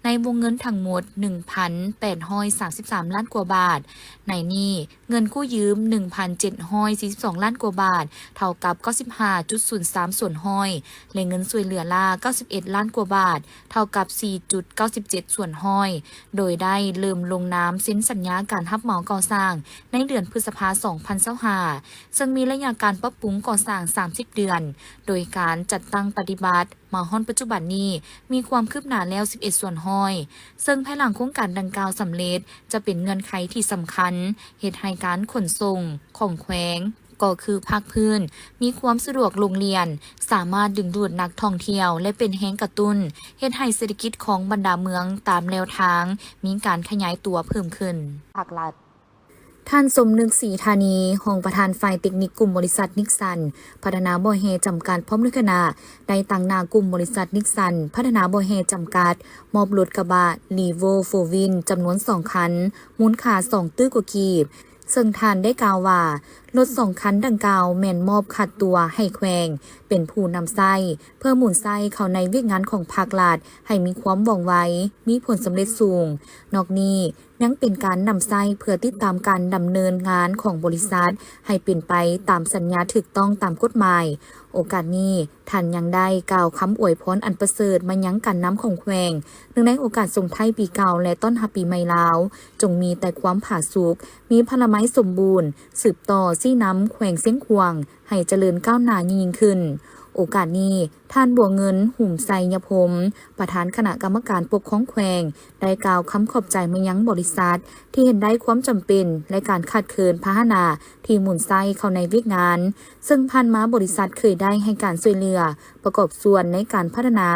ໃນວົງເງິນທັງໝົດໜຶ່ງພັນແປດຮ້ອຍສາມສິບສາມລ້ານກວ່າບາດ. ໃນນີ້ ເງິນກູ້ຢືມໜຶ່ງພັນເຈັດຮ້ອຍສີ່ສິບສອງລ້ານກວ່າບາດ ເທົ່າກັບເກົ້າສິບຫ້າຈຸດສູນສາມສ່ວນຮ້ອຍ ແລະ ເງິນຊ່ວຍເຫຼືອລ້າເກົ້າສິບເອັດລ້ານກວ່າບາດ ເທົ່າກັບສີ່ຈຸດເກົ້າສິບເຈັດສ່ວນຮ້ອຍ ໂດຍໄດ້ເລີ່ມລົງນາມເຊັນສັນຍາການຮັບເໝົາກໍ່ສ້າງໃນເດືອນພຶດສະພາ ສອງພັນຊາວຫ້າ ເຊິ່ງມີໄລຍະການປັບປຸງກໍ່ສ້າງສາມສິບເດືອນ, ໂດຍການຈັດຕັ້ງປະຕິບັດມາຮອດປັດຈຸບັນນີ້ ມີຄວາມຄືບໜ້າແລ້ວສິບເອັດສ່ວນຮ້ອຍ, ເຊິ່ງພາຍຫຼັງໂຄງການດັ່ງກ່າວສຳເລັດ ຈະເປັນເງື່ອນໄຂທີ່ສຳຄັນເຮັດໃຫ້ການຂົນສົ່ງຂອງແຂວງ ກໍຄືພາກພື້ນ ມີຄວາມສະດວກໂລ່ງລ່ຽນ, ສາມາດດຶງດູດນັກທ່ອງທ່ຽວ ແລະ ເປັນແຮງກະຕຸ້ນເຮັດໃຫ້ເສດຖະກິດຂອງບັນດາເມືອງຕາມແລວທາງມີການຂະຫຍາຍຕົວເພີ່ມຂຶ້ນ. ພາກລັດ. ທ່ານ ສົມນຶກ ສີທານີ ຮອງປະທານຝ່າຍເຕັກນິກກຸ່ມບໍລິສັດນິກສັນ ພັດທະນາບໍ່ແຮ່ຈຳກັດ ພ້ອມດ້ວຍຄະນະ ໃນຕາງໜ້າກຸ່ມບໍລິສັດນິກສັນ ພັດທະນາບໍ່ແຮ່ຈຳກັດ ມອບລົດກະບະ ຣີໂວ້ ໂຟວີນ ຈຳນວນສອງຄັນ ມູນຄ່າສອງຕື້ກວ່າກີບ, ເຊິ່ງທ່ານໄດ້ກ່າວວ່າ ລົດສອງຄັນດັ່ງກ່າວແມ່ນມອບຄາດຕົວໃຫ້ແຂວງເປັນຜູ້ນຳໃຊ້ ເພື່ອໝູນໃຊ້ເຂົ້າໃນວຽກງານຂອງພາກລັດໃຫ້ມີຄວາມວ່ອງໄວ, ມີຜົນສຳເລັດສູງ. ນອກນີ້ ຍັງເປັນການນຳໃຊ້ເພື່ອຕິດຕາມການດຳເນີນງານຂອງບໍລິສັດໃຫ້ເປັນໄປຕາມສັນຍາຖືກຕ້ອງຕາມກົດໝາຍ. ໂອກາດນີ້ ທ່ານຍັງໄດ້ກ່າວຄຳອວຍພອນອັນປະເສີດມາຍັງການນຳຂອງແຂວງ ເນື່ອງໃນໂອກາດສົ່ງທ້າຍປີເກົ່າ ແລະ ຕ້ອນຮັບປີໃໝ່ລາວ, ຈົ່ງມີແຕ່ຄວາມຜາສຸກ, ມີພະລະໄມສົມບູນ, ສືບຕໍ່ຊີ້ນຳແຂວງຊຽງຂວາງ ໃຫ້ຈະເລີນກ້າວໜ້າຍິ່ງໆຂຶ້ນ. ໂອ ໂອກາດນີ້, ທ່ານ ບົວເງິນ ຫຸມໄຊຍະພົມ ປະທານຄະນະກຳມະການປົກຄອງແຂວງ ໄດ້ກ່າວຄຳຂອບໃຈມາຍັງບໍລິສັດ ທີ່ເຫັນໄດ້ຄວາມຈຳເປັນ ແລະ ການຂາດເຂີນພາຫະນະທີ່ໝູນໃຊ້ເຂົ້າໃນວຽກງານ, ເຊິ່ງຜ່ານມາບໍລິສັດເຄີຍໄດ້ໃຫ້ການຊ່ວຍເຫຼືອປະກອບສ່ວນໃນການພັດທະນາ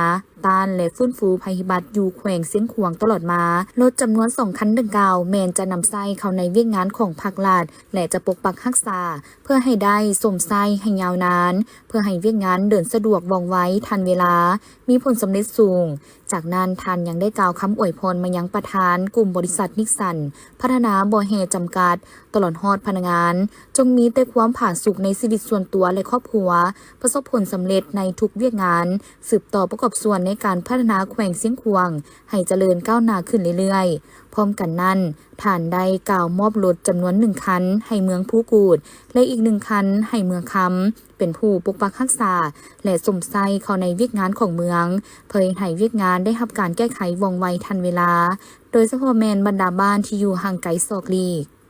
ຕ້ານ ແລະ ຟື້ນຟູໄພພິບັດຢູ່ແຂວງຊຽງຂວາງຕະຫຼອດມາ. ລົດຈຳນວນສອງຄັນດັ່ງກ່າວ ແມ່ນຈະນຳໃຊ້ເຂົ້າໃນວຽກງານຂອງພາກລັດ ແລະ ຈະປົກປັກຮັກສາ ເພື່ອໃຫ້ໄດ້ຊົມໃຊ້ໃຫ້ຍາວນານ, ເພື່ອໃຫ້ວຽກງານເດີນສະດວກວ່ອງໄວທັນເວລາ, ມີຜົນສຳເລັດສູງ. ຈາກນັ້ນ, ທ່ານຍັງໄດ້ກ່າວຄຳອວຍພອນມາຍັງປະທານກຸ່ມບໍລິສັດນິກສັນ ພັດທະນາບໍ່ແຮ່ຈຳກັດ, ຕະຫຼອດຮອດພະນັກງານ, ຈົ່ງມີແຕ່ຄວາມຜາສຸກໃນຊີວິດສ່ວນຕົວ ແລະ ຄອບຄົວ, ປະສົບຜົນສຳເລັດໃນທຸກວຽກງານ, ສືບຕໍ່ປະກອບສ່ວນໃນການພັດທະນາແຂວງຊຽງຂວາງໃຫ້ຈະເລີນກ້າວໜ້າຂຶ້ນເລື້ອຍໆ. ພ້ອມກັນນັ້ນ, ທ່ານໄດ້ກ່າວມອບລົດຈຳນວນໜຶ່ງຄັນໃຫ້ເມືອງພູກູດ ແລະ ອີກໜຶ່ງຄັນໃຫ້ເມືອງຄຳ ເປັນຜູ້ປົກປັກຮັກສາ ແລະ ຊົມໃຊ້ເຂົ້າໃນວຽກງານຂອງເມືອງ, ເພື່ອເຮັດໃຫ້ວຽກງານໄດ້ຮັບການແກ້ໄຂວ່ອງໄວທັນເວລາ, ໂດຍສະເພາະແມ່ນບັນດາບ້ານທີ່ຢູ່ຫ່າງໄກສອກຫຼີກ.